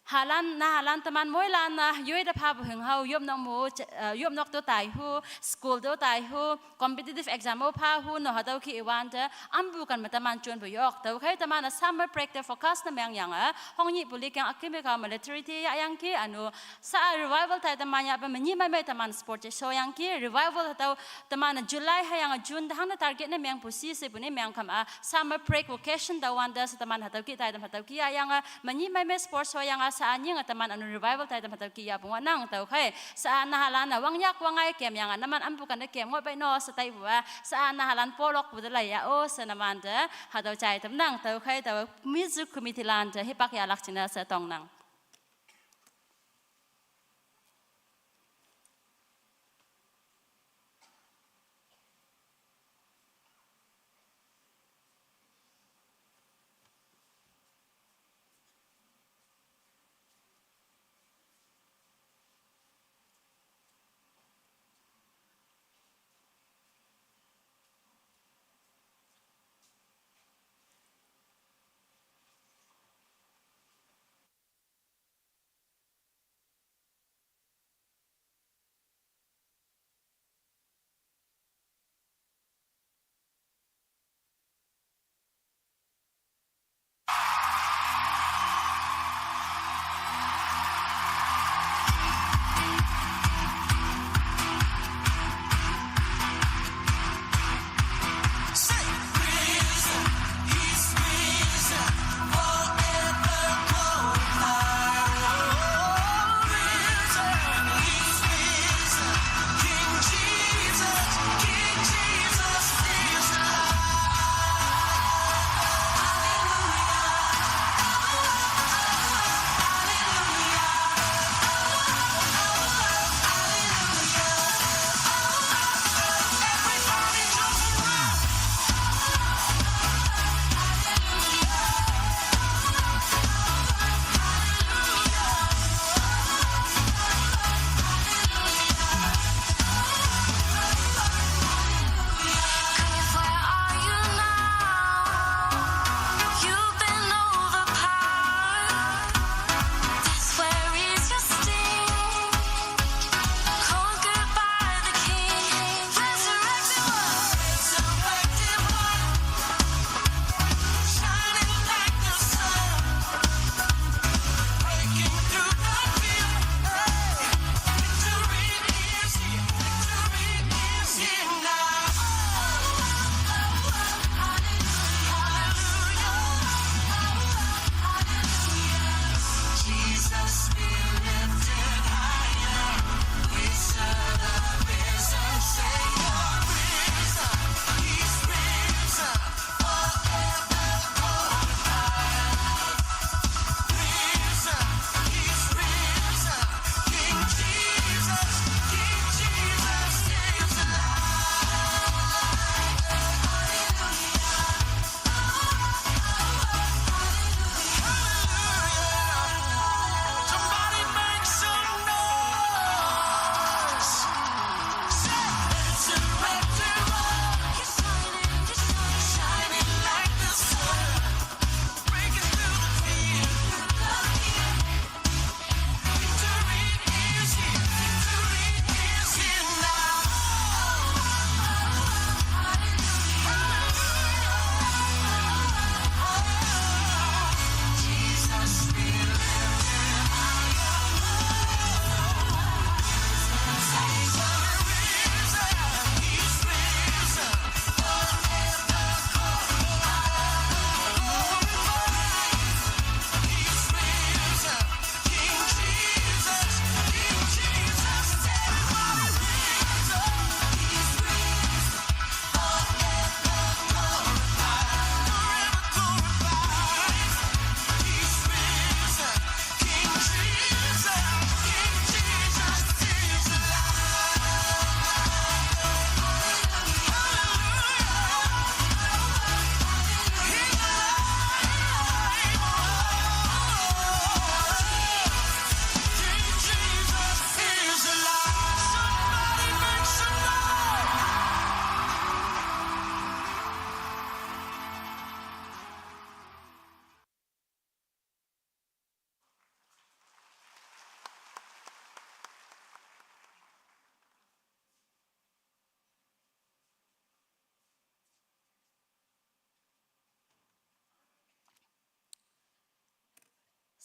halan, nahalan teman moilan-a, yoi te phapu hinghao, yopnok mu, eh, yopnok to taihu, school to taihu, competitive exam o phahu, no hatüo ke iwante, ampu kan me teman jonpu yok. Tüokhei teman-e summer break te focus ne mengyange, hongnyihpu likeng akimi kao me literary yahyangki, ünu, sa revival tai teman yahpe menyih meimei teman sport te shoyangki, revival hatüo teman-e July hüyange June te hangne target ne mengpu shi shepu ne meng kema, summer break vacation tawante she teman hatüo ke taidem hatüo ke yahyange, menyih meimei sports shoyange sa-a nyinge teman ünu revival taidem hatüo ke yahpu ngohnang. Tüokhei, sa-a nahalan-e wangnyak wangngai kemyange numan ampu kante kem ngohpei no she taipu a, sa-a nahalan Polakpu te laiya-o she numante hatüo jai tamnang. Tüokhei taowe music committee lante hipak yahlak jingne she tongnang.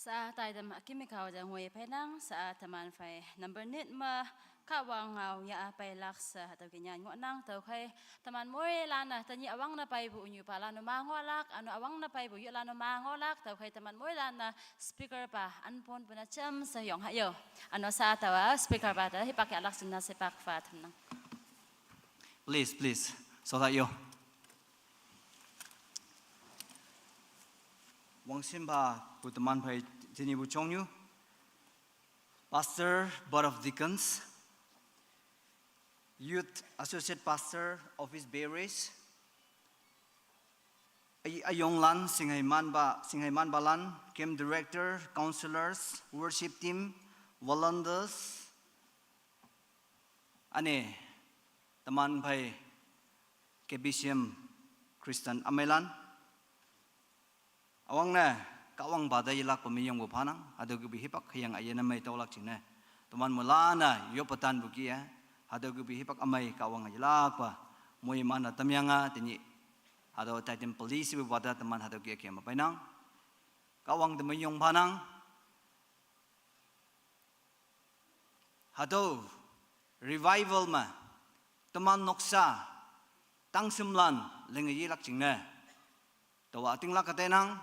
Sa taidam akimi kao ja ngoi peinang, sa teman phei number nit ma Kahwang ngao ya a peilak sa hatüo ke nyan ngohnang, tüokhei teman moilan-a tenyih üwangne peipu ünyupalan-o ma ngohlak, üno üwangne peipu yohlan-o ma ngohlak, tüokhei teman moilan-a speaker pa anpon puna jam sa yong ha yo. Üno sa taowa speaker pa te hipak yahlak jingne shepak pha tamnang. Please, please. So that yo. Wangshimpa pu teman phei tenyihpu chongnyu. Pastor, Board of Deacons, Youth Associate Pastor, Office Bearers, üy-, üyonglan, shingheimanpa, shingheimanpalan, camp director, counselors, worship team, volunteers, üne, teman phei K B C M Christian ümeilan, üwangne Kahwangpa te yelakpe meyongpu phanang, hatüo kihpu hipak hüyange üyin ümei tüolak jingne. Teman moilan-e yoppa tanpu kih-e, hatüo kihpu hipak ümei Kahwange yelakpa moiman-e tamyange tenyih hatüo titan police pu wate teman hatüo kih-e keme peinang. Kahwang te meyong phanang. Hatüo revival me teman noksa tangshimlan linge yelak jingne taowa ütinglak-e teinang.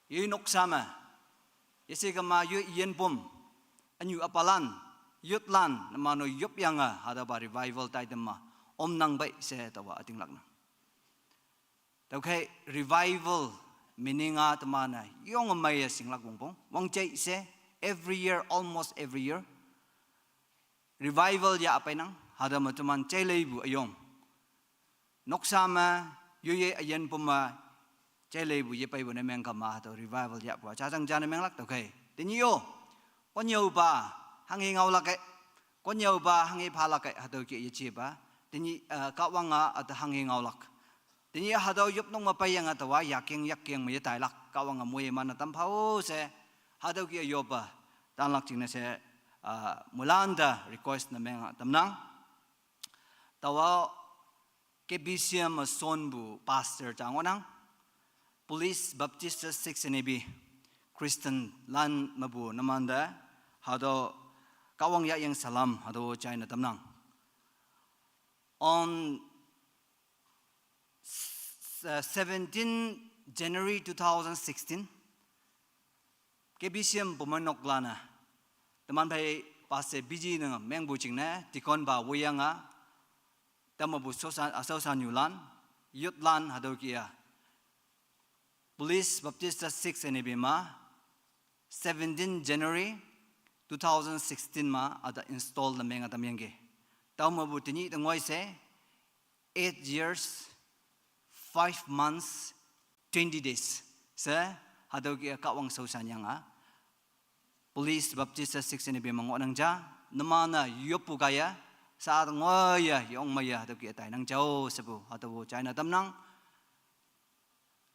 Yoi noksa me yeshe kema yoi üyinpom, ünyu üpalan, youthlan, numan-o yopyange hatüopa revival taitam me omnang pei she taowa ütinglaknang. Tüokhei revival meaning-a teman-e yonge meiye shinglak wongpong. Wangjai she every year, almost every year revival yah peinang, hatüo me teman jaileipu üyong. Noksa me, yoye üyinpom me, jaileipu yepeipu ne meng kema, hatüo revival yahpu-a jajang jane menglak tüokhei. Tenyih-o, konnyüopa hanghe ngaolak-e, konnyüopa hanghe phalak-e, hatüo kih-e yejepa. Tenyih, eh, Kahwang-a üte hanghe ngaolak. Tenyih hatüo yopnok me peiyange taowa yakeng yakeng me yetailak, Kahwange moiman-e tam phao she, hatüo kih-e yoppe tanlak jingne she, ah, moilan te request ne meng tamnang. Taowa K B C M me shonpu pastor ja ngohnang, Police Baptist Church six N A B Christianlan mepu numante hatüo Kahwang yahyang salam hatüo jaine tamnang. On s-, uh, seventeen January two thousand sixteen, K B C M pumeinoklan-e teman phei pastor busy ne mengpu jingne deaconpa woiyange, tüo mepu shaoshan, ah, shaoshannyulan, youthlan hatüo kih-a Police Baptist Church six N A B me, seventeen January two thousand sixteen me üte install ne menge tamyangki. Tüo mepu tenyih te ngoi she eight years, five months, twenty days she hatüo kih-a Kahwang shaoshanyange Police Baptist Church six N A B me ngohnang ja, numan-e yoppu kaiye, sa ngoiye yong meiye hatüo kih-e tainang jao shepu hatüo jaine tamnang.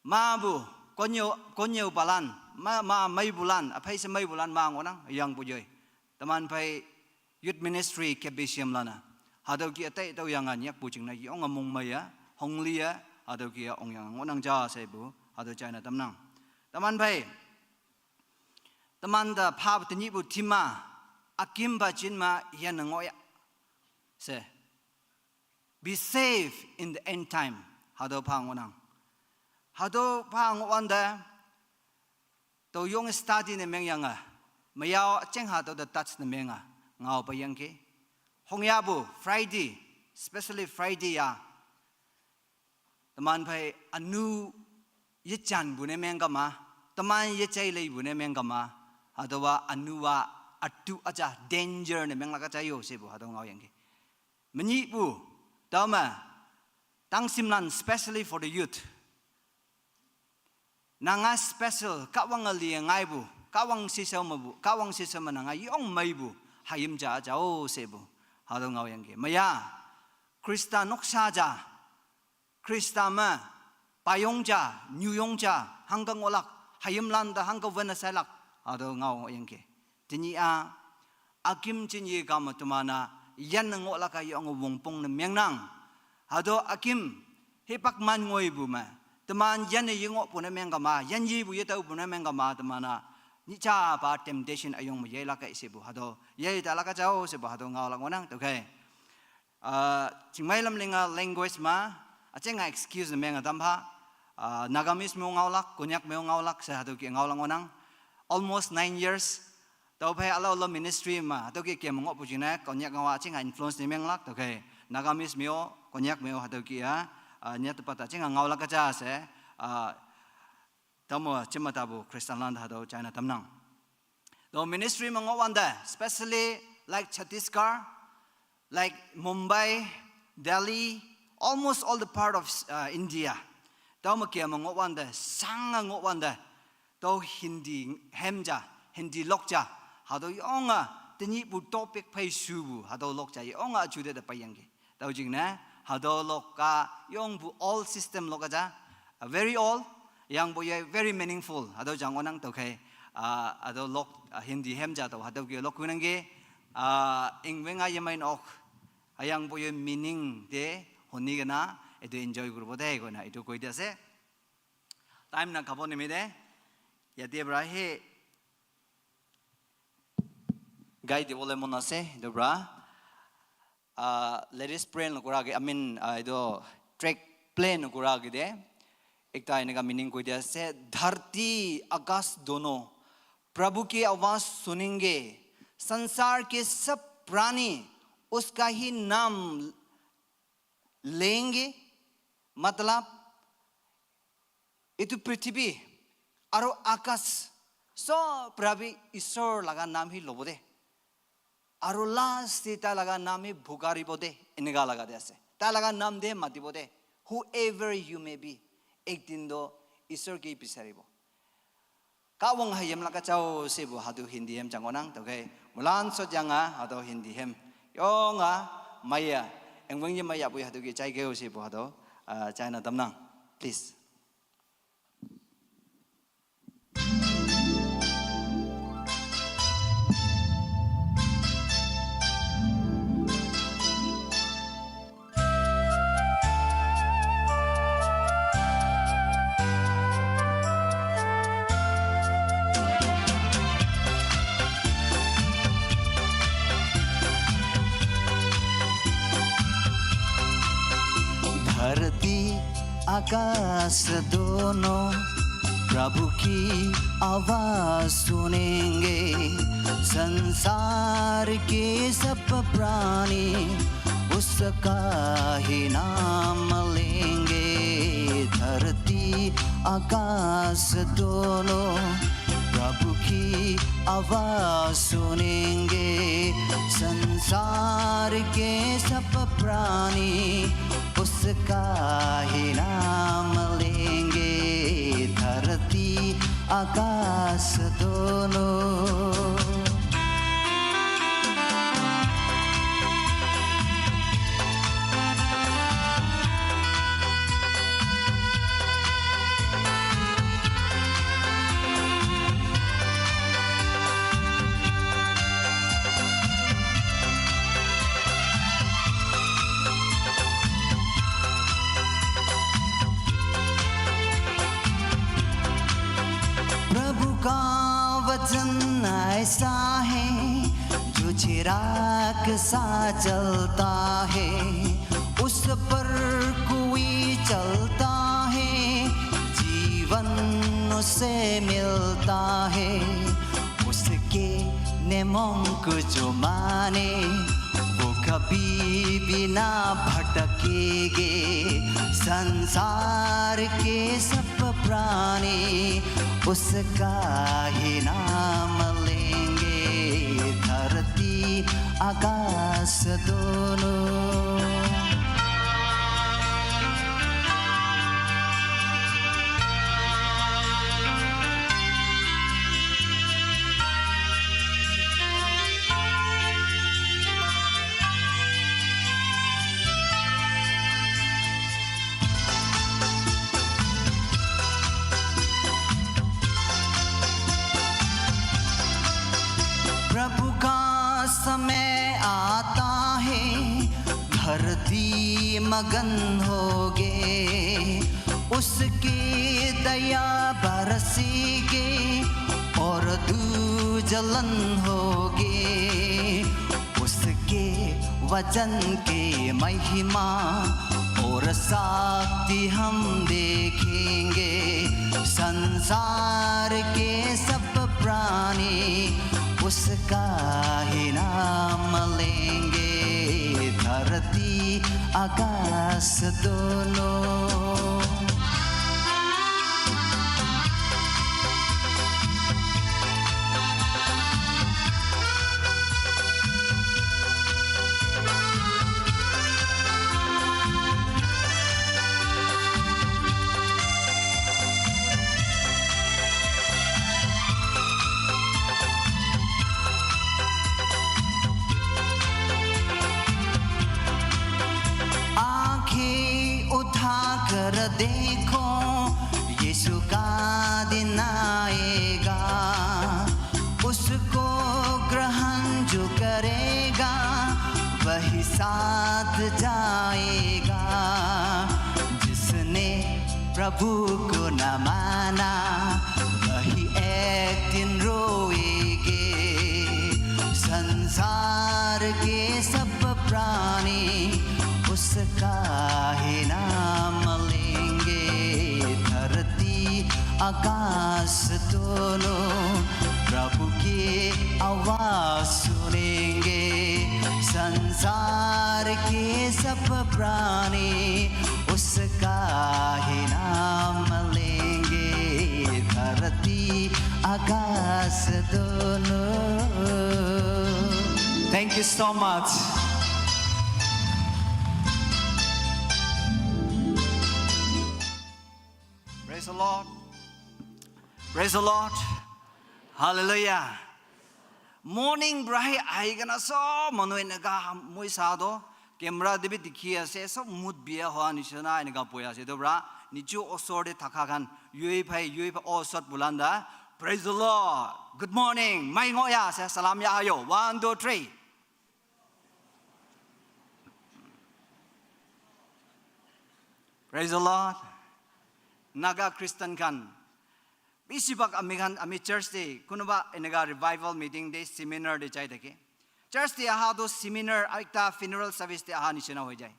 Mapu, konnyüo, konnyüopalan, ma, ma meipulan, üphei she meipulan ma ngohnang, yangpu yoi. Teman phei youth ministry K B C M lan-e hatüo kih-e tai tüoyange nyakpu jingne yonge mongmeiye, hongliye, hatüo kih-e ongyange ngohnang ja shepu hatüo jaine tamnang. Teman phei, temante phapu tenyihpu theme-a, ükimpa jin me yanne ngohya she, be safe in the end time, hatüo pha ngohnang. Hatüo pha ngohwante, tao yonge study ne mengyange, meyao jeng hatüo te touch ne menge ngao peiyangki. Hongyahpu Friday, especially Friday-a, teman phei ünu yejanpu ne meng kema, teman yejaileipu ne meng kema, hatüowa ünu-a ütu üja danger ne menglak üja yo shepu hatüo ngaoyangki. Menyihpu, tüome, tangshimlan, especially for the youth, nanga special Kahwange li ngaipu, Kahwang shishao mepu, Kahwang shishao me nanga yong meipu hayim ja jao shepu hatüo ngaoyangki. Meiya, Khrista noksa ja, Khrista me payong ja, nyuyong ja hangke ngohlak, hayimlan te hangke wenne shailak, hatüo ngaoyangki. Tenyih-a, ükimjin yekam me teman-a yanne ngohlak-a yonge wongpong ne mengnang. Hatüo ükim hipak man ngoipu me, teman yanne yengohpu ne meng kema, yan yepu yetaopu ne meng kema teman-a Nyichaba temptation ayong ma yeilak kai sibu hatüo. Yei talak jao sibu hatüo ngaolak ngohnang, tüokhei. Ah, chingmei lamlinga language ma, aching-a excuse ne meng-a tampha. Ah, Nagamese me-o ngaolak, Konyak me-o ngaolak she hatüo ke ngaolak ngohnang. Almost nine years. Tüophei ülao-ülao ministry ma, hatüo ke kem ngohpu jingne, Konyak ngao-a aching-a influence ne menglak, tüokhei. Nagamese me-o, Konyak me-o hatüo ke-a, ah, nyatpa ta aching-a ngaolak ja she, ah, tamo chima tapu Christian lan hatüo china tamnang. Tüo ministry me ngohwante, especially like Chhattisgarh, like Mumbai, Delhi, almost all the part of, uh, India. Tüo me kem ngohwante, shang-a ngohwante. Tüo Hindi hem ja, Hindi lok ja. Hatüo yonge, tenyihpu topic phei shupu, hatüo lok ja yonge ajute te peiyangki. Tüo jingne, hatüo lok-a yongpu old system lok ja, uh, very old, yangpu ye very meaningful, hatüo jang ngohnang tüokhei, ah, hatüo lok, ah, Hindi hem ja tüo, hatüo ke lok kunangki, ah, ingweng-a yemei nok, hüyangpu ye meaning te, honi kena, itu enjoy kurpo te, kona, itu koi dia she. Time na kapo nimite, yate pra he, gai diwole mon ase, itu pra. Ah, let us pray nokura ke, I mean, ah, itu track play nokura ke de. Ekta eneka meaning koi dia ase, "धरती आकाश दोनों प्रभु की आवाज सुनेंगे, संसार के सब प्राणी उसका ही नाम लेंगे।" मतलब, itu prithibi, aru akash, sob pra bi Ishwar laga naam hi lobo de. Aru last te tai laga naam hi bhukaribo de, eneka laga de ase. Tai laga naam te matibo de, whoever you may be, ek din to Ishwar ke bisaribo. Kahwang hayim laga jao sipu hatüo Hindi hem jang ngohnang, tüokhei. Moilan sot yanga hatüo Hindi hem. Yonga maya, engweng ye maya pu hatüo ke jaikeo sipu hatüo, ah, jaina tamnang. Please. धरती आकाश दोनों प्रभु की आवाज सुनेंगे। संसार के सब प्राणी उसका ही नाम लेंगे। धरती आकाश दोनों प्रभु की आवाज सुनेंगे। संसार के सब प्राणी उसका ही नाम लेंगे। धरती आकाश दोनों। प्रभु का वचन ऐसा है, जो चिराग सा चलता है, उस पर कोई चलता है, जीवन उसे मिलता है। उसके नियमों को जो माने, वो कभी भी ना भटकेंगे। संसार के सब प्राणी उसका ही नाम लेंगे। धरती आकाश दोनों। प्रभु का समय आता है, धरती मगन होगे, उसकी दया बरसेगी, और तू जलन होगी उसके वजन की महिमा, और शक्ति हम देखेंगे। संसार के सब प्राणी उसका ही नाम लेंगे, धरती आकाश दोनों। आंखें उठाकर देखो, यीशु का दिन आएगा। उसको ग्रहण जो करेगा, वही साथ जाएगा। जिसने प्रभु को न माना, वही एक दिन रोएंगे। संसार के सब प्राणी उसका ही नाम लेंगे। धरती आकाश दोनों प्रभु की आवाज सुनेंगे। संसार के सब प्राणी उसका ही नाम लेंगे, धरती आकाश दोनों। Thank you so much. Praise the Lord. Praise the Lord. Hallelujah. Morning bright ahi kena sob manu eneka moi sa toh camera te bi dikhi ase, sob mood bia hoa nishina eneka bohi ase. Etu para niche osor te thaka khan, yui phai, yui phai, oh, sot bulanda. Praise the Lord. Good morning. Mai ngo ya ase, salam ya ayo. One, two, three. Praise the Lord. Naga Christian khan, bisi bhag ami khan, ami church te kunuba eneka revival meeting te, seminar te jai thake. Church te aha toh seminar, ekta funeral service te aha nishina hoi jai.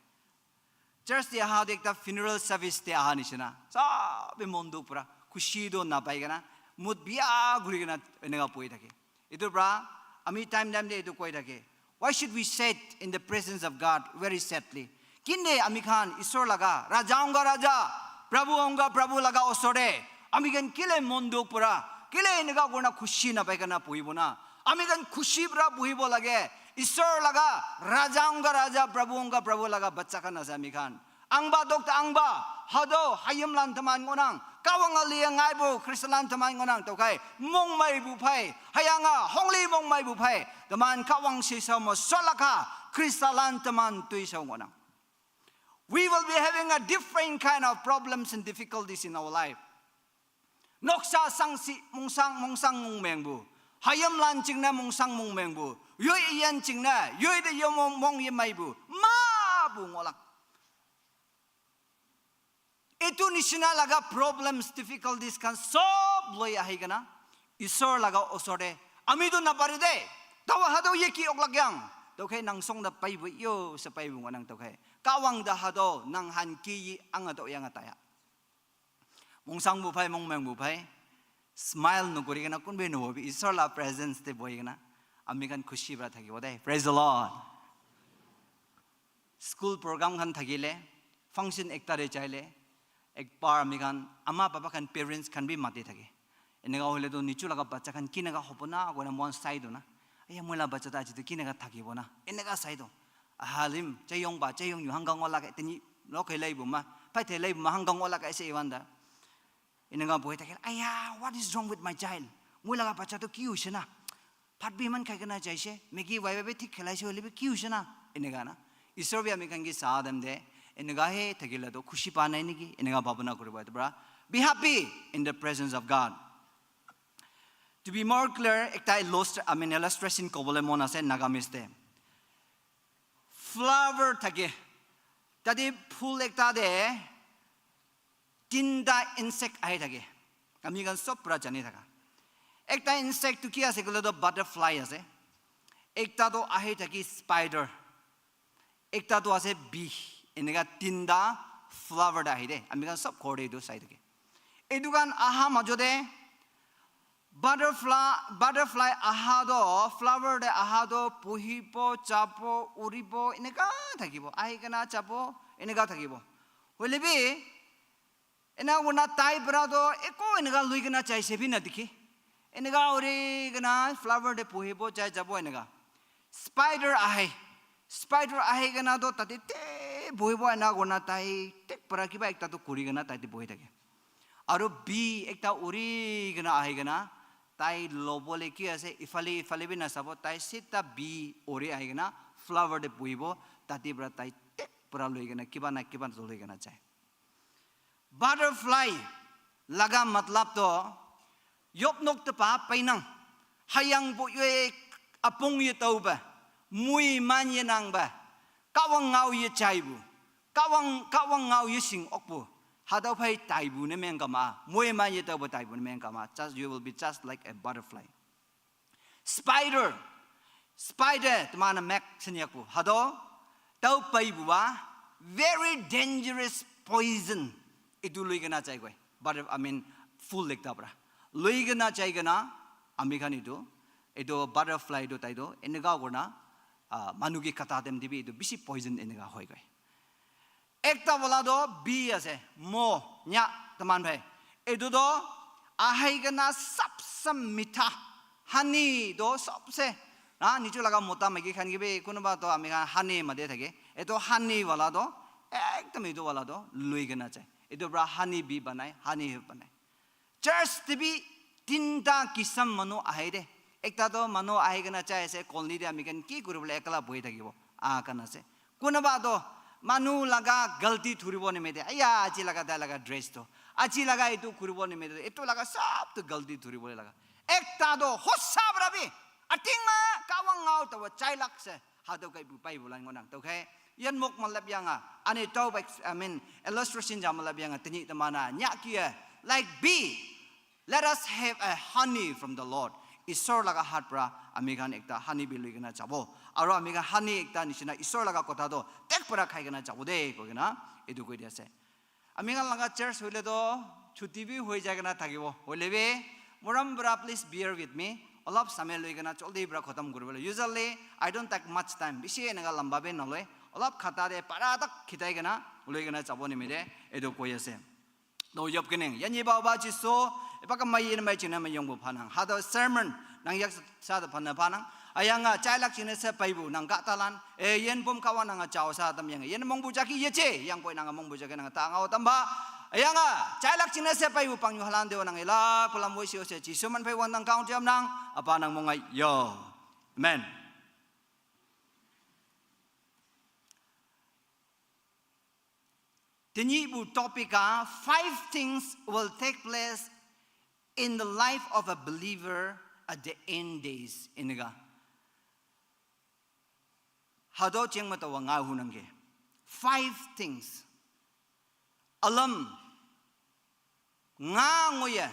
Church te aha toh ekta funeral service te aha nishina. Sob bi mon dukh pura, khushi toh napai kena, mood bia kuri kena eneka bohi thake. Etu para ami time time te etu koi thake, "Why should we sit in the presence of God very sadly?" Kinde ami khan Isor laga, Raja ong ka Raja, Prabhu ong ka Prabhu laga osor te ami khan kile mon dukh pura, kile eneka kurina khushi napai kena bohibo na? Ami khan khushi para bohibo lage. Isor laga, Raja ong ka Raja, Prabhu ong ka Prabhu laga bacha khan ase ami khan. Angba dok ta angba, hado hayim lan teman ngonang, kawang ali ngai bu Christian lan teman ngonang tokai, mong mai bu phai, hayanga hongli mong mai bu phai, teman kawang sisa mo solaka Christian lan teman tui sa ngonang. We will be having a different kind of problems and difficulties in our life. Noksa sangsi mungsang mungsang mung meng bu. Hayim lan chingna mungsang mung meng bu. Yoi iyan chingna, yoi de yom mong yemai bu. Ma bu ngolak. Etu nishina laga problems, difficulties khan sob loi ahi kena Isor laga osor te, ami tu napari de, tawa hado ye ki ok lagyang, tokai nang song da pai bu yo, sa pai bu nang tokai. Kawang da hado, nang han ki yi ang ato yang ataya. Mungsang bu phai, mong meng bu phai, smile nukuri kena kunbe nubo bi Isor la presence te bohi kena ami khan khushi para thakibo de. Praise the Lord. School program khan thakile, function ekta te jaile, ek bar ami khan ama papa khan, parents khan bi mati thake. Eneka hoile toh nichu laga bacha khan kineka hobo na koina mon sai do na. Aya moi la bacha ta aji toh kineka thakibo na, eneka sai do. Ahalim chayong ba chayong yu hang kang ola ka teni lok helai bu ma, pai thelai bu ma hang kang ola ka ese iwan da. Eneka bohi thakile, "Aya, what is wrong with my child? Moi laga bacha toh ki hoise na? Bhat bi iman khai kena jaise, Maggi wai wai bi thik khelaise hoile bi ki hoise na?" Eneka na. Isor bi ami khan ki sa dem de, eneka he thakile toh khushi pa nai neki, eneka bhabona kuribo. Etu para, be happy in the presence of God. To be more clear, ekta illust-, I mean, illustration kobole mon ase Nagamese te. Flower thake. Tate phul ekta te tinta insect ahi thake. Ami khan sob pura jani thaka. Ekta insect tu ki ase koile tu butterfly ase. Ekta tu ahi thaki spider. Ekta tu ase bee. Eneka tinta flower te ahi de. Ami khan sob ghor te etu sai thake. Etu khan aha majo te butterfly, butterfly aha to, flower te aha to, bohibo, jabo, uribo, eneka thakibo. Ahi kena jabo, eneka thakibo. Hoile bi, ena kurina tai para to eko eneka lui kena jaise bi nadikhi. Eneka uri kena flower te bohibo, jai jabo eneka. Spider ahe. Spider ahi kena to tate te bohibo, ena kurina tai tek para kiba ekta to kuri kena tai te bohi thake. Aru bee ekta uri kena ahi kena tai lobole ki ase, ifale ifale bi nasabo, tai sita bee uri ahi kena flower te bohibo, tate para tai tek para lui kena kiba na kiba to lui kena jai. Butterfly laga matlab to, yop nok te pa painang, hayang bo ye apong ye tau ba, mui man ye nang ba, kawang ngau ye chai bu, kawang, kawang ngau ye sing ok bu, hadau phai tai bu ne meng kama, mui man ye tau ba tai bu ne meng kama, just, you will be just like a butterfly. Spider, spider, tmana mek senyak bu. Hado, tau pai bu ba, very dangerous poison. Itu lui kena chai koi. But I mean, full lekta pra. Lui kena chai kena, ami khan itu, itu butterfly itu tai itu, eneka kurna, ah, manu ki kata dem dibi itu bisi poison eneka hoi koi. Ekta wala to bee ase, mo, nya, taman bhai. Etu to ahai kena sabse mitha, honey to sabse. Na, nichu laga mota maiki khan ki bi, kunuba to ami khan honey mate thake. Etu honey wala to, ekdam etu wala to, lui kena chai. Etu pra honey bee banai, honey hive banai. Church te bi tinta kisam manu ahe de. Ekta to manu ahi kena chai ase, colony te ami khan ki kuri bole ekla bohi thakibo. Ah, khan ase. Kunuba to manu laga galti dhuribo nimite. Aya, aji laga tai laga dress to. Aji laga etu kuribo nimite. Etu laga sab to galti dhuribo laga. Ekta to hosa pra bi. Ating ma kawang ngau to chai lak se. Hado kai bu pai bulan ngonang. To khai. Yan mok malap yanga. Ani tau ba, I mean, illustration jam malap yanga. Tini tamana. Nya kia. Like bee. Let us have a honey from the Lord. Isor laga hat pra ami khan ekta honey bee lui kena jabo. Aro ami khan honey ekta nishina Isor laga kotha to tek pra khai kena jabo de koi kena etu koi di ase. Ami khan laga church hoile to chuti bi hoi jai kena thakibo. Hoile bi, morom pra, please bear with me. Olap samay lui kena joldi pra khatam kuri bole. Usually, I don't take much time. Bishi eneka lamba bi naloi. Olap khata de para tak khitai kena lui kena jabo nimite etu koi ase. No yop keneng. Yan ye ba ba Jisu, e ba ka mai yen mai china mai yong bu phanang. Hado sermon nang yak sa da phana phanang. Ayanga chai lak china se pai bu nang ka talan. E yen pom kawa nang chao sa tam yang. Yen mong bu jaki ye che, yang poi nang mong bu jaki nang ta ngau tam ba. Ayanga chai lak china se pai bu pang yu halan de nang ila pulam wo si o se Jisu man pai wan nang kaung tiam nang. Apa nang mong ai yo. Amen. Tini bu topic a five things will take place in the life of a believer at the end days. Inega. Hado cheng mata wa nga hunang ke. Five things. Alam nga ngoye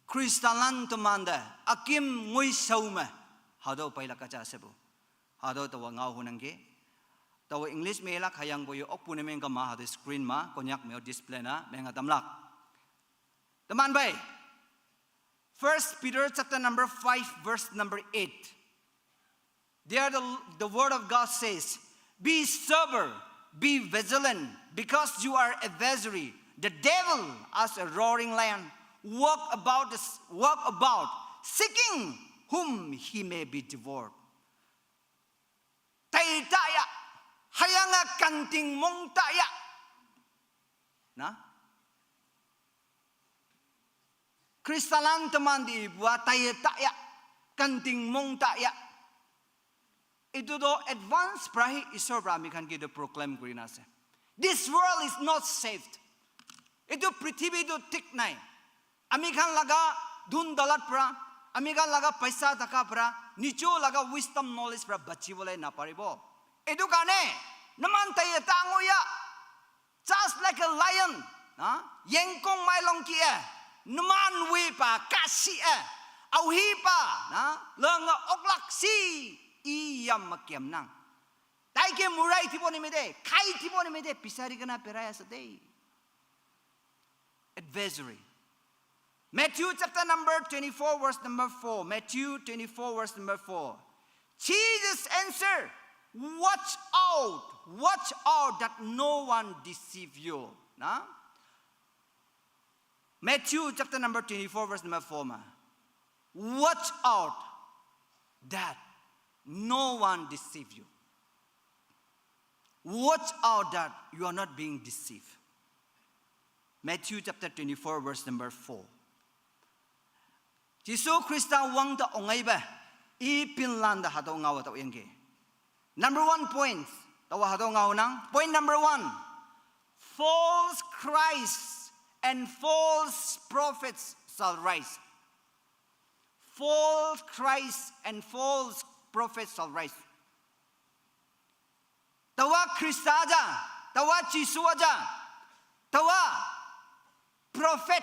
Kristalan tumanda akim ngoi saume. Hado paila kacha sebu. Hado tawa nga hunang ke. Tawa English me la khayang boyo ok pune meng kama hado screen ma konyak me display na menga tamlak. Teman bai. First Peter chapter number five, verse number eight. There the, the word of God says, "Be sober, be vigilant, because you are adversary, the devil, as a roaring lion, walk about, the, walk about, seeking whom he may be devoured." Tai taya, hayanga kanting mong taya. Na? Kristalan teman di buat taya taya, kanting mong taya. Itu do advance prahi Isor pra ami khan ki do proclaim kurina ase. This world is not saved. Itu prithibi do thik nai. Ami khan laga dhun dalat pra, ami khan laga paisa taka pra, nicho laga wisdom knowledge pra bachi bole na paribo. Itu karne, naman taya tango ya. Just like a lion, ha? Yengkong mailong ki e, numan wi pa kasi e, Auhipa, na, langa oklak si, iyam makiam nang. Taike murai tibo ni mede, kai tibo ni mede, pisari kana peraya sate. Advisory. Matthew chapter number twenty-four, verse number four. Matthew twenty-four, verse number four. Jesus answered, "Watch out, watch out that no one deceive you." Na? Matthew chapter number twenty-four, verse number four ma. "Watch out that no one deceive you." Watch out that you are not being deceived. Matthew chapter twenty-four, verse number four. Jisu Krista wang ta ongaiba, i pinlan da hatau ngawa tau yangke. Number one point, tawa hatau ngawa nang. Point number one, false Christ and false prophets shall rise. False Christ and false prophets shall rise. Tawa Krista aja, tawa Jisu aja, tawa prophet.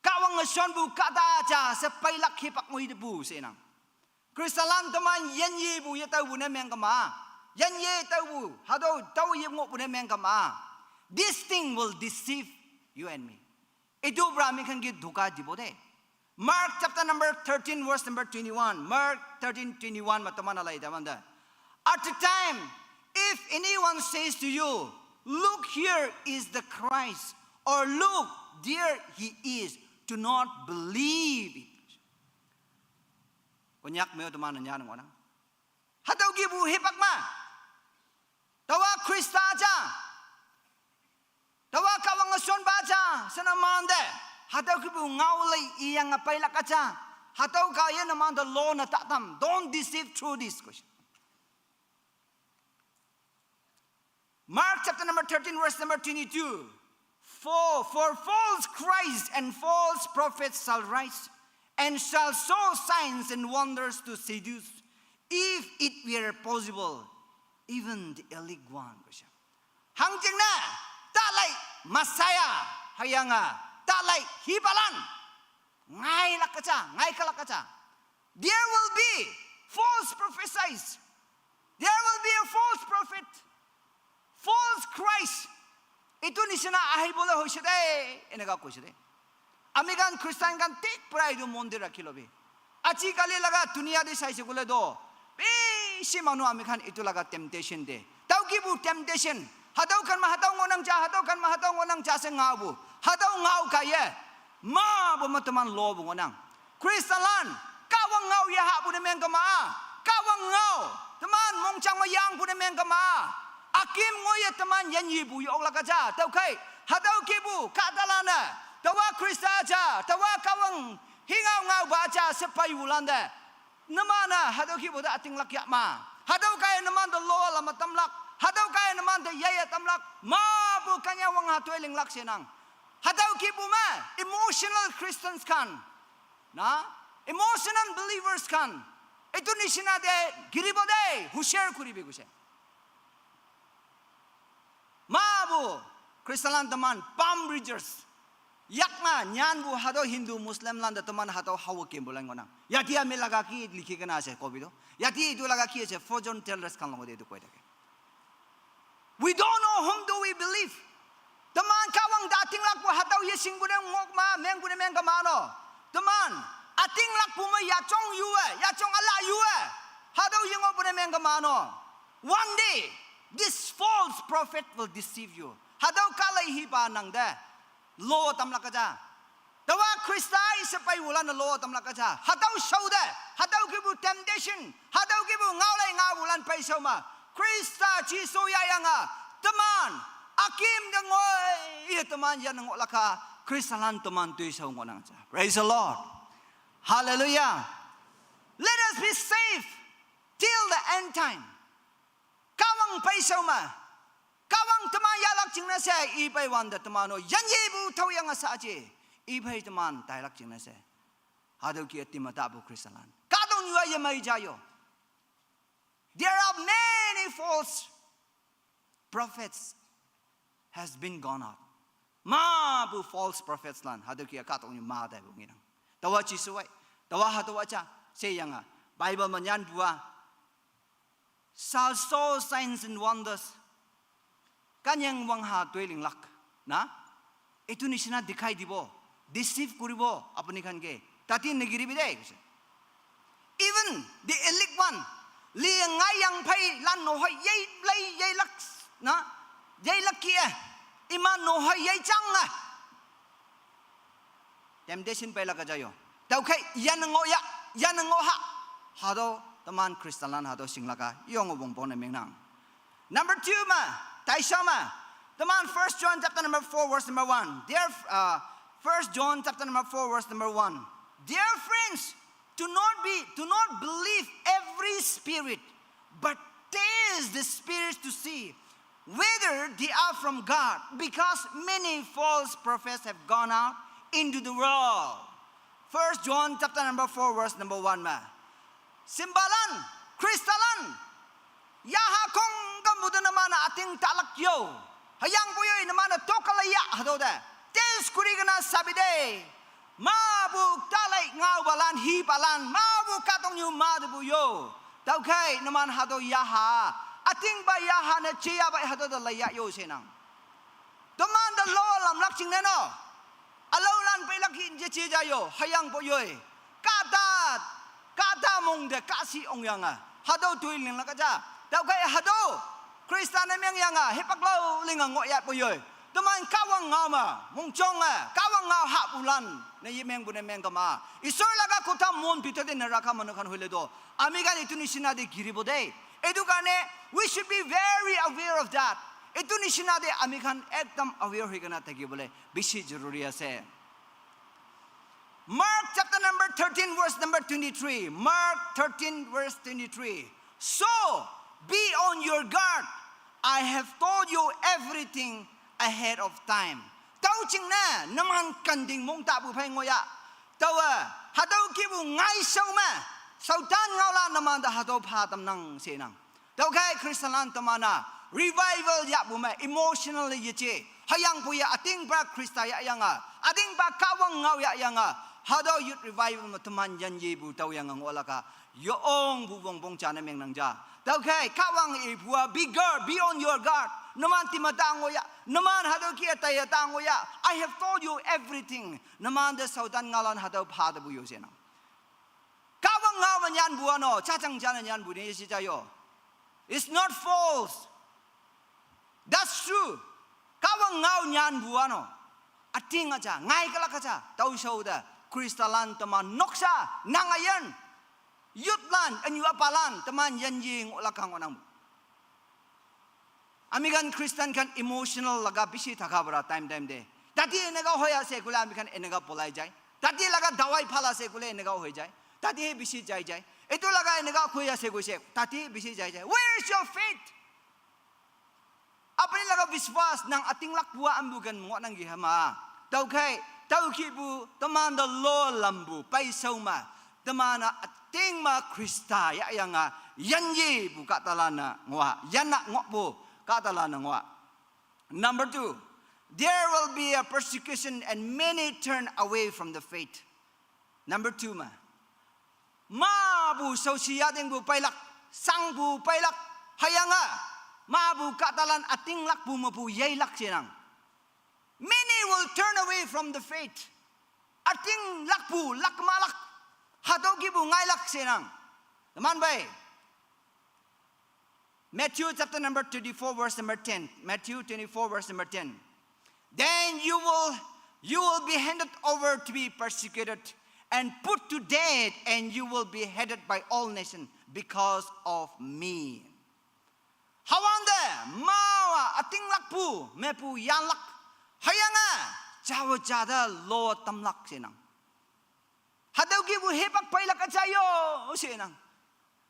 Kawang ngeson bu kata aja, sepailak hipak ngui debu senang. Kristalan teman yan ye bu ye tau bu ne meng kama. Yan ye tau bu, hatau tau ye ngok bu ne meng kama. This thing will deceive you and me. Itu bra mi kan ki duka dibo de. Mark chapter number thirteen, verse number twenty-one. Mark thirteen twenty-one ma teman alai teman da. At the time, if anyone says to you, "Look, here is the Christ," or, "Look, there he is," do not believe it. Konyak meo teman nyan ngona. Hatau ki bu hipak ma. Tawa Krista aja. Tawa kawang ngeson baja, sana mande. Hatau ki bu ngau lei iyang apai lak aja. Hatau ka ye na mande lo na tatam. Don't deceive through this question. Mark chapter number thirteen, verse number twenty-two. For, for false Christ and false prophets shall rise, and shall show signs and wonders to seduce, if it were possible, even the elect one. Hang jing na, talai Messiah, hayanga, talai hibalan. Ngai lak aja, ngai kalak aja. There will be false prophesies. There will be a false prophet, false Christ. Itu nisina ahi bole hoise de, eneka koise de. Ami khan Christian khan thik pura itu mondir rakhi lobi. Aji kali laga dunia de saise koile do, bishi manu ami khan itu laga temptation de. Tau ki bu temptation. Hatau khan ma hatau ngonang ja, hatau khan ma hatau ngonang ja se ngau bu. Hatau ngau ka ye. Ma bu ma teman lo bu ngonang. Kristalan, kawang ngau ya ha bu ne meng kama. Kawang ngau. Teman mongchang ma yang bu ne meng kama. Akim ngo ye teman yan yi bu yok lak aja. Tau kai. Hatau ki bu, ka talana. Tawa Krista aja. Tawa kawang hingau ngau ba aja sepai ulan de. Namana, hatau ki bu da ating lak ya ma. Hatau kai naman da lo lama tamlak. Hatau kai naman da yaya tamlak. Ma bu kanya wang hatau ling lak senang. Hatau ki bu ma, emotional Christians khan. Na? Emotional believers khan. Itu nisina de, giribo de, hushar kuribi guse. Ma bu, Kristalan teman, palm readers. Yakma, nyan bu hatau Hindu, Muslim landa teman hatau hawa kim bulan ngonang. Yati ami laga ki likhi kena ase, kobi do. Yati itu laga ki ase, fortune tellers khan longo de itu koi thake. We don't know whom do we believe. Teman kawang dating lak bu hatau yesing bu ne ngok ma, meng bu ne meng kama no. Teman, ating lak bu ma yachong yue, yachong ala yue. Hatau yengo bu ne meng kama no. One day, this false prophet will deceive you. Hatau kalai hi ba nang de. Lo tam lak aja. Tawa Krista i sepai ulan lo tam lak aja. Hatau shau de. Hatau ki bu temptation. Hatau ki bu ngau lai ngau ulan pai shau ma. Krista Jisu ya yanga. Teman. Akim de ngoi. Ye teman ya ngok laka. Kristalan teman tui shau ngonang aja. Praise the Lord. Hallelujah. Let us be safe till the end time. Kawang pai shau ma. Kawang teman yalak jing na se, i pai wanda teman o, yan ye bu tau yang asa je, i pai teman tailak jing na se. Hatau ki atima ta bu Kristalan. Kadong yua ye mai jayo. There are many false prophets has been gone out. Ma bu false prophets lan, hatau ki kadong yu ma dai bu nginang. Tawa Jisu wai. Tawa ha tawa cha. Se yanga. Bible ma nyan bua. Shall show signs and wonders. Kanyang wang ha tuiling lak. Na? Itu nishina dikhai dibo. Deceive kuribo. Apuni khan ke. Tati nagiri bide. Even the elect one. Li ngai yang phai lan no hoi yei lai yei lak. Na? Yei lak ki eh. Iman no hoi yei chang ah. Temptation pai laka jayo. Tau khai yan ngo ya, yan ngo ha. Hado, teman Christian lan hado sing laka, yong wong bon ming nang. Number two ma, taisha ma. Teman First John chapter number four, verse number one. Dear, uh, First John chapter number four, verse number one. Dear friends, do not be, do not believe every spirit, but test the spirits to see whether they are from God, because many false prophets have gone out into the world. First John chapter number four, verse number one ma. Simbalan, Kristalan, yaha kong kamudu namana ating talak yo. Hayang puyo namana tokalaya hado da. Test kuri gana sabide. Ma bu talai ngau balan hi balan. Ma bu katong nyu ma de bu yo. Tau khai naman hado yaha. Ating ba yaha na chiya ba hado da laya yo senang. Teman da lo lam lak ching neno. Alo lan pe lak hin je chi ja yo. Hayang po yoi. Kata, kata mong de kasi ong yanga. Hado tuiling laka ja. Tau khai hado. Krista ne meng yanga. Hipak lo linga ngo yat po yoi. Teman kawang ngau ma. Mong chong a. Kawang ngau ha bulan. Ne yi meng bu ne meng kama. Isor laka kota mon pito de ne raka manu khan huile do. Ami kan itu nishina de giri bo de. Itu karne, we should be very aware of that. Itu nishina de ami khan ekdam aware hoi kena thaki bole bishi jaruri ase. Mark chapter number thirteen, verse number twenty-three. Mark thirteen, verse twenty-three. So, be on your guard. I have told you everything ahead of time. Tau ching na, naman kanding mong ta bu phai ngoya. Tau a, hatau ki bu ngai sau ma. Sautan ngau la naman da hatau pha tam nang se nang. Tau khai Christian lan tamana revival ya bu ma emotional ye che. Hayang pu ya ating pa Krista ya yanga. Ating pa kawang ngau ya yanga. Hatau youth revival ma teman yan ye bu tau yanga ngola ka. Yo ong bu bong bong chana meng nang ja. Tau khai kawang e bua be guard, be on your guard. Naman tima ta ngoya. Naman hatau ki ataya ta ngoya. I have told you everything. Naman da sautan ngalan hatau pha da bu yo se nang. Kawang ngau ma nyan bu ano, cha chang chana nyan bu ne si cha yo. It's not false. That's true. Kawang ngau nyan bu ano. Ating acha, ngai kala kacha, tau shau da, Krista lan teman noksa, nang ayan. Youth lan, anyu apa lan, teman yan ying ola kang onang bu. Ami kan Christian kan emotional laga bishi thaka bara time time de. Tati eneka hoya se kule ami kan eneka polai jai. Tati laga dawai phala se kule eneka hoi jai. Tati he bishi jai jai. Etu laga eneka khoya se kuse. Tati bishi jai jai. Where is your faith? Apni laga biswas nang ating lak bua ambu kan mo nang gi hama. Tau khai, tau ki bu, teman da lo lambu, pai sau ma. Teman na ating ma Krista ya yanga, yan ye bu katalana ngwa, yan na ngwa bu katalana ngwa. Number two, there will be a persecution and many turn away from the faith. Number two ma. Ma bu sau si ya ding bu pailak, sang bu pailak, hayanga. Ma bu katalan ating lak bu ma bu yai lak sinang. Many will turn away from the faith. Ating lak bu, lak malak. Hatau ki bu ngai lak sinang. Teman bai. Matthew chapter number twenty-four, verse number ten. Matthew twenty-four, verse number ten. Then you will, you will be handed over to be persecuted and put to death, and you will be hated by all nations because of me. Hawang de, mawa, ating lak pu, me pu yan lak. Hayanga, jawa jada lo tam lak sinang. Hatau ki bu hepak pailak achayo sinang.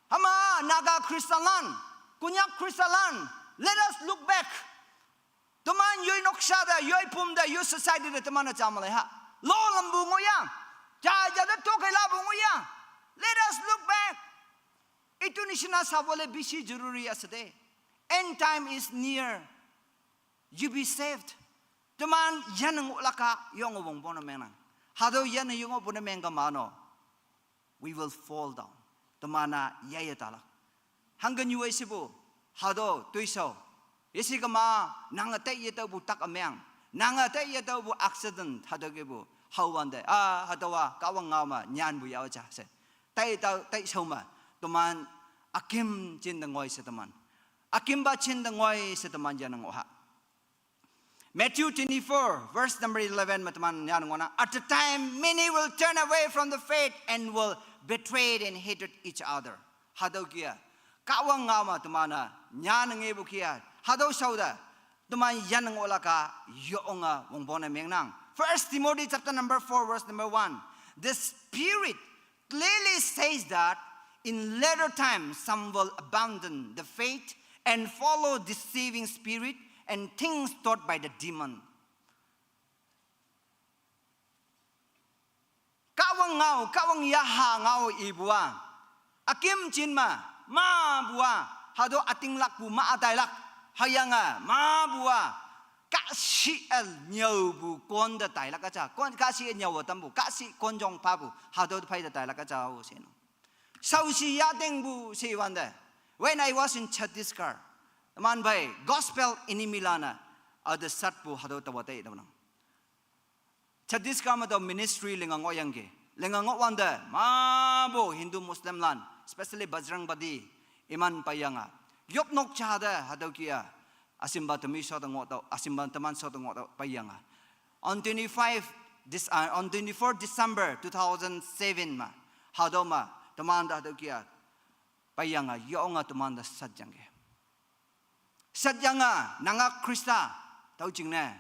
Hama, Naga Christian lan, Konyak Christian lan, let us look back. Teman yoi noksa da, yoi pum da, yoi society da teman na chamalai ha. Lo lambu ngoya. Ja ja da tokai labu ngoya. Let us look back. Itu nishina sabole bishi jururi asade. End time is near. You be saved. Teman yan ngu laka yong wong bono menang. Hatüo yane yongohpu ne meng kema no, we will fall down. Teman-a yeye talak. Hangke nyu isipu, hatüo toishao. Yesi kema, nange tei yetüopu tak ümeng. Nange tei yetüopu accident, hatüo kepu. Hao wante, a, hatüowa, Kahwang ngao me, nyanpu yao ja she. Tei tao, tei shao me, teman, üküm jinte ngoi she teman. Ükümpa jinte ngoi she teman yane ngoh ha. Matthew twenty-four, verse number eleven, me teman yane ngohnang. At the time, many will turn away from the faith and will betray and hate each other. Hatüo kia. Kahwang ngao me teman-e, nyanne ngepu kia. Hatüo shao te, teman yane ngohlak-a, yonge wongpong ne mengnang. First Timothy chapter number four, verse number one. The Spirit clearly says that in later times some will abandon the faith and follow deceiving spirit and things taught by the demon. Kahwang ngao, Kahwang yaha ngao ipu-a. Üküm jin me, mapu-a, hatüo ütinglakpu ma ütailak, hüyange, mapu-a, kahshih-e nyüopu konte tailak üja, kon, kahshih-e nyüowe tampu, kahshih konjong papu, hatüo phei te tailak üja-o shenang. Shaoshi yatingpu she wante. When I was in Chhattisgarh, teman phei, gospel enemy lan-e, ate satpu hatüo taowa tei taonang. Chhattisgarh me tao ministry linge ngohyangki. Linge ngohwante, mapu Hindu Muslim lan, especially Bajrang Bali, iman peiyange. Yopnok ja te, hatüo kia, üsimpa temi sho te ngoh tao, üsimpa teman sho te ngoh tao peiyange. On twenty-five, this, uh, on twenty-four December two thousand seven me, hatüo me, teman te hatüo kia, peiyange, yonge teman te satyangki. Satyange, nanga Khrista, tüo jingne,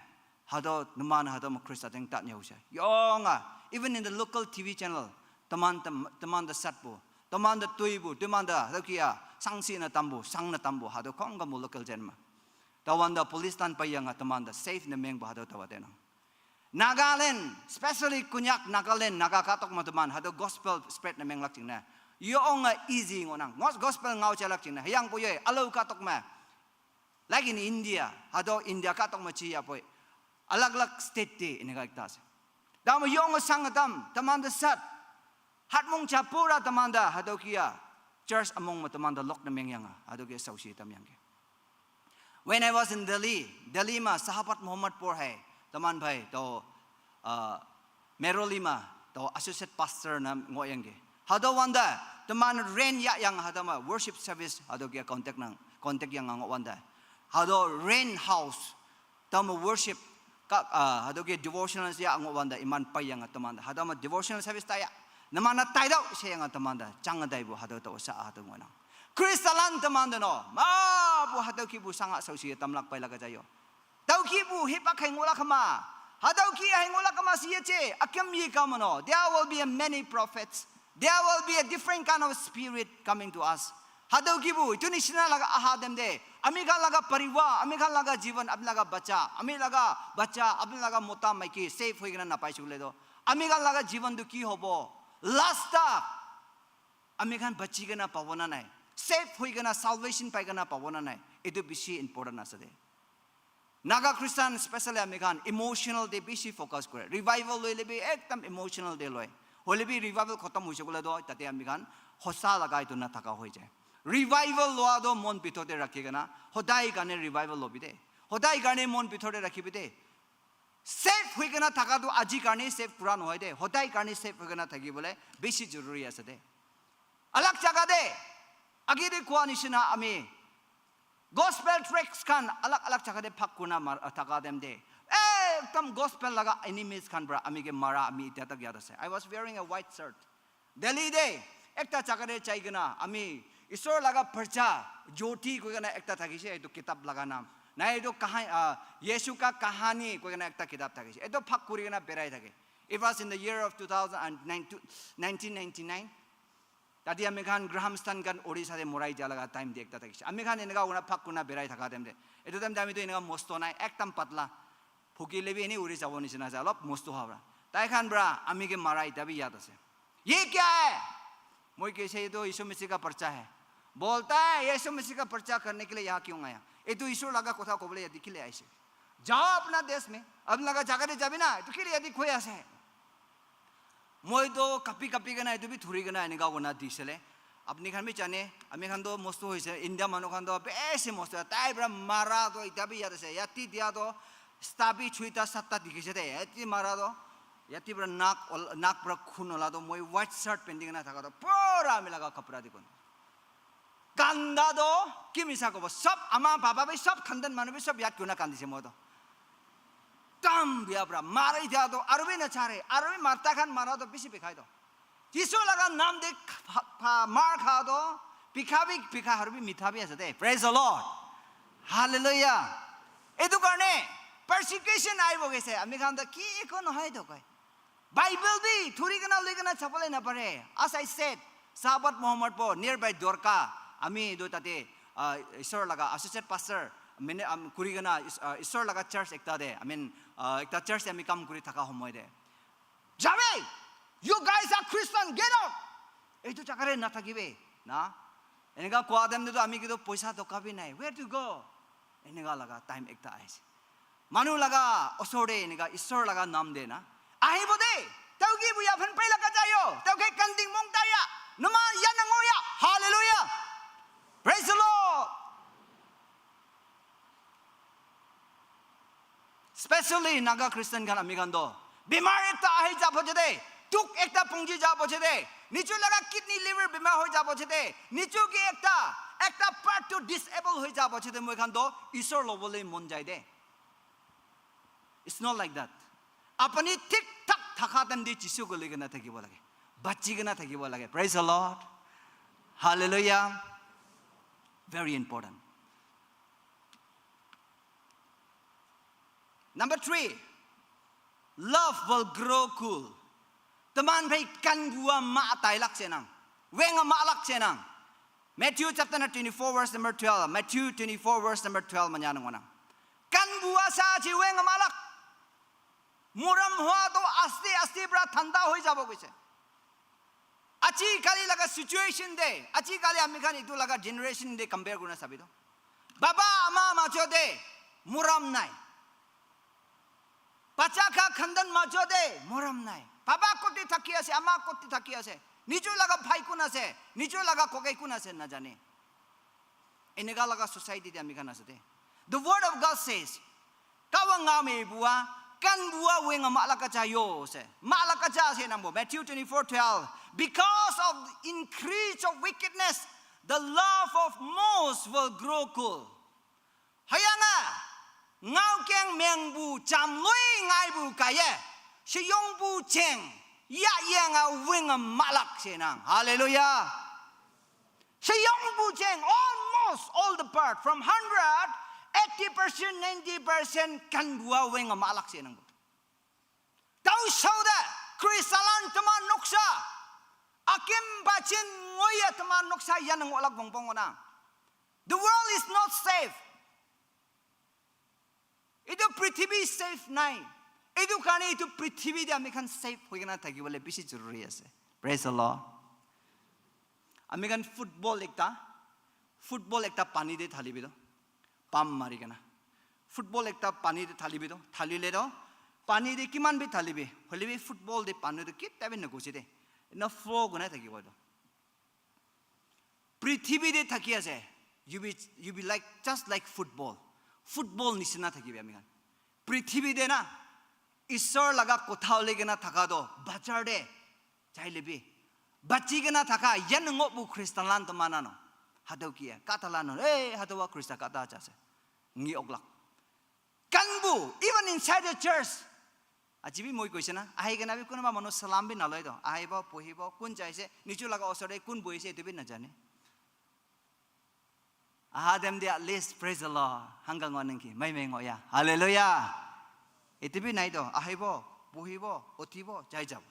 hatüo, numan hatüo me Khrista jing ta nyüo she. Yonge, even in the local T V channel, teman te, teman te satpu, teman te toipu, teman te, hatüo kia, shangshih ne tampu, shang ne tampu, hatüo khongkümpu local channel me. Tüowante police lan peiyange teman te safe ne mengpu hatüo taowa tenang. Nagaland, especially Konyak, Nagaland, Naga kahtok me teman, hatüo gospel spread ne menglak jingne. Yonge easy ngohnang. Ngos gospel ngao jalak jingne. Hüyangpoi ye, ülao kahtok me. Like in India, hatüo India kahtok me ji yapoi. Alag alag state te, ine ka ekta she. Tame yonge shang tam, teman te sat. Hatmong ja pura teman te, hatüo kia. Church ümong me teman te lok ne mengyange, hatüo kia shaoshi tamyangki. When I was in Delhi, Delhi me Sahabat Mohammadpur hei, teman phei, tao, uh, Mehrauli me, tao associate pastor ne ngohyangki. Hatüo wante, teman rent yahyange hatüo me worship service, hatüo kia contact nang, contact yange ngohwante. Hatüo rent house, tame worship, ka, ah, hatüo ke devotional ya ngohwante iman peiyange teman te. Hatüo me devotional service taiya. Numan-e taitüoh sheyange teman te. Jange taipu hatüo tao sha hatüo ngohnang. Khristalan teman te no. Mapu hatüo kihpu shang-a shaoshi tamlak peilak ja yo. Tüo kihpu hipak hei ngohlak kema. Hatüo kih hei ngohlak kema shi yeje. Üküm ye ka me no. There will be a many prophets. There will be a different kind of spirit coming to us. Hatüo kihpu, tuni shina laga aha dem de. Ami khan laga parivar, ami khan laga jivan, ami laga bacha, ami laga bacha, ami laga mota maiki, safe hoi kena napai shukle to. Ami khan laga jivan tu ki hobo? Last tak. Ami khan bachi kena pabo na nai. Safe hoi kena salvation pai kena pabo na nai. Etu bishi important ase de. Naga Christian specially ami khan emotional te bishi focus kore. Revival loile bi ekdam emotional te loi. Hoile bi revival khatam hoise koile to tate ami khan hosa lagai to na thaka hoi jai. Revival loa to mon bhitor te rakhi kena, hodai karne revival lobi de. Hodai karne mon bhitor te rakhibi de. Safe hoi kena thaka to aji karne safe pura nohoi de. Hodai karne safe hoi kena thaki bole bishi joruri ase de. Alag jaga te, age te koa nishina ami gospel tracts khan alag alag jaga te phak kurna mar, thaka dem de. Ekdam gospel laga enemies khan pra ami ke mara ami itya tak yad ase. I was wearing a white shirt. Delhi te ekta jaga te jai kena ami Isor laga parcha jyoti koi kena ekta thakise, etu kitab laga naam. Nai etu kaha-, ah, Yesu ka kahani koi kena ekta kitab thakise. Etu phak kuri kena berai thake. It was in the year of two thousand and nine, nineteen ninety-nine. Tate ami khan Grahamstan khan Orissa te morai ja laga time te ekta thakise. Ami khan eneka kurna phak kurna berai thaka time te. Etu time te ami tu eneka mosto nai, ekdam patla. Phukile bi eni uri jabo nishina ase, olop mosto howa pra. Tai khan pra ami ke mara itya bi yad ase. "Ye kya hai?" Moi kaise, "Ye to Yishu Masih ka parcha hai." "Bolta hai, Yishu Masih ka parcha karne ke liye yahan kyun aaya? Etu Ishwar laga kotha kobole yate kile aise? Jao apna desh mein, apni laga jaga te jabi na, etu kile yate khoi ase?" Moi toh kapi kapi kena etu bi thuri kena enika kurina disile. Apni khan bi jane, ami khan toh mosto hoise, India manu khan toh besi mosto. Tai pra mara toh itya bi yat ase, yati dia toh stabi chuita satta dikhise de. Yati mara toh, yati pra nak ol-, nak pra khun ola toh moi white shirt pendi kena thaka toh pura ami laga kapra di kon. Kanda toh ki misa kobo, sob ama baba bi, sob khandan manu bi, sob yat kurina kandise moi toh. Tam biya pra mari dia toh aru bi nachare, aru bi marta khan mara toh bisi bikhai toh. Jisu laga nam de kha-, kha-, mar kha toh bikha bi bikha, aru bi mitha bi ase de. Praise the Lord. Hallelujah. Etu karne persecution aibo gese, ami khan toh ki eko nohoi toh koi. Bible bi thuri kena loi kena chabole napare. As I said, Sabat Muhammad po nearby Dwarka, ami do tate, ah, Isor laga associate pastor mene, um, kuri kena is-, ah, Isor laga church ekta de, I mean, ah, ekta church de ami kam kuri thaka homoy de. Jabe, you guys are Christian, get out. Etu jagare nathakibe na. Eneka koa time te toh ami kito poisa toka bi nai. Where to go? Eneka laga time ekta ahise. Manu laga osor te eneka Isor laga nam de na. Ahibo de. Tau ki buya phan pai laga jayo. Tau ke kanding mong ta ya. Numa ya nango ya. Hallelujah. Praise the Lord. Especially Naga Christian khan ami khan toh. Bimar ekta ahi jabo jete, dukh ekta pungji jabo jete, nichu laga kidney liver bimar hoi jabo jete, nichu ki ekta, ekta part to disable hoi jabo jete, moi khan toh Isor lobole mon jai de. It's not like that. Apni thik thak thaka time te Jisu ko loi kena thakibo lage. Bachi kena thakibo lage. Praise the Lord. Hallelujah. Very important. Number three, love will grow cool. Teman phai kan bua ma tai lak chenang. Weng ma lak chenang. Matthew chapter na twenty-four verse number twelve. Matthew twenty-four verse number twelve manya nang wana. Kan bua sa chi weng ma lak. Muram hua to asti asti pra thanda hoi jabo koise. Aji kali laga situation de, aji kali ami khan itu laga generation de compare kurina sabi to. Baba ama majo de muram nai. Bacha ka khandan majo de muram nai. Baba koti thaki ase, ama koti thaki ase. Nijo laga bhai kun ase, nijo laga kokai kun ase najane. Eneka laga society te ami khan ase de. The word of God says, kawa nga me bua, kan bua weng ma laka cha yo se. Ma laka cha se nambo. Matthew twenty-four twelve. Because of the increase of wickedness, the love of most will grow cold. Hayanga, ngau keng meng bu cham lui ngai bu kaye. Shiyong bu cheng, ya yanga weng ma lak se nang. Hallelujah. Shiyong bu cheng, almost all the part, from hundred, eighty percent, ninety percent, kan bua weng ma lak se nang. Tau shau da, Kristalan teman noksa, akim bachin ngoya teman noksa yan ngolak bong bong na. The world is not safe. Itu prithibi safe nai. Itu karne itu prithibi de ami khan safe hoi kena thakibole bishi joruri ase. Praise the Lord. Ami khan football ekta, football ekta pani de thalibi do, pump mari kena. Football ekta pani de thalibi do, thalile do, pani de kiman bi thalibi, hoile bi football de pani de kitta bi nagusi de. Na flow guna thakibo do. Prithibi de thaki ase, you be, you be like, just like football. Football nisina thakibi ami khan. Prithibi de na, Isor laga kotha hole kena thaka do, bajar de, jai lebi. Bachi kena thaka, yan ngo bu Christian lan to manano. Hatau kiya, kata lano, eh, hatau wa Christa kata acha se. Ngi oklak. Kan bu, even inside the church. Aji bi moi koise na, ahi kena bi kunuba manu salam bi naloi do. Ahibo, bohibo, kun jaise, nichu laga osor de kun bohise, etu bi najane. Aha dem de at least, praise the Lord. Hanga ngo nengki, mai mai ngo ya. Hallelujah. Etu bi nai do, ahibo, bohibo, uthibo, jai jabo.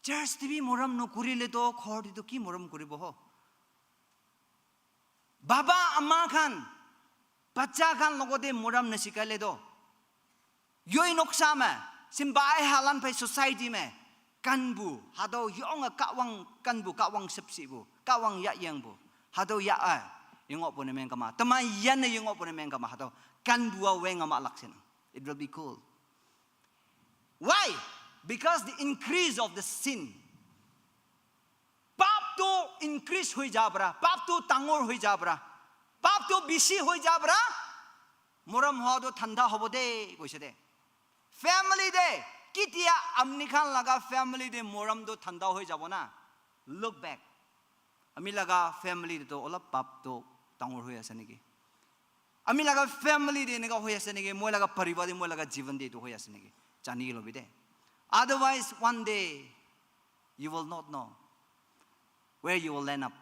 Church te bi morom nokurile to, ghor te to ki morom kuribo ho? Baba ama khan, bacha khan logote morom nasikaile to. Yoi noksa me, simba ai halan phai society me, kan bu, hado yong a kawang kan bu, kawang sepsi bu, kawang ya yang bu, hado ya a, yongo pone meng kama, tama yan yongo pone meng kama, hado kan bu a weng ama laksen. It will be cool. Why? Because the increase of the sin, পাপটো ইনক্ৰিজ হৈ যাব পৰা, পাপটো ডাঙৰ হৈ যাব পৰা, পাপটো বেছি হৈ যাব পৰা, মৰম হোৱাটো ঠাণ্ডা হ'ব দেই, কৈছে দে। ফেমিলি দে, কেতিয়া আমনি খান লগা ফেমিলি দে মৰমটো ঠাণ্ডা হৈ যাব না? Look back. আমি লগা ফেমিলিটো অলপ পাপটো ডাঙৰ হৈ আছে নেকি? আমি লগা ফেমিলি দে এনেকুৱা হৈ আছে নেকি? মই লগা পৰিবাৰ দে, মই লগা জীৱন দে এইটো হৈ আছে নেকি? জানি ল'বি দে। Otherwise, one day, you will not know where you will end up.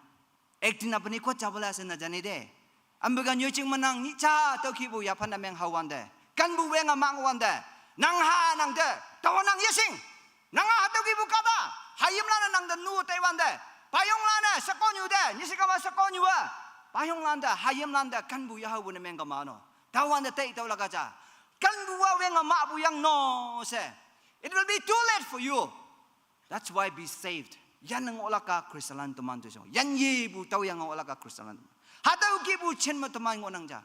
একদিন আপুনি ক'ত যাবলৈ আছে নাজানে দে। Ambigan yoching manang ni cha tau kibu ya phan ameng hawan de. Kan bu weng amang wan de. Nang ha nang de. Tawa nang yesing. Nang ha tau kibu kaba. Hayim lana nang de nu taiwan de. Payong lana sakonyu de. Nyisikama sakonyu wa. Payong landa hayim landa kan bu ya hawu ne meng kama no. Tawan de tai tau laka cha. Kan bu wa weng ama bu yang no se. It will be too late for you. That's why be saved. Yan nang olaka Kristalan teman tu song. Yan ye bu tau yang olaka Kristalan. Hatau kibu chen ma teman ngonang cha.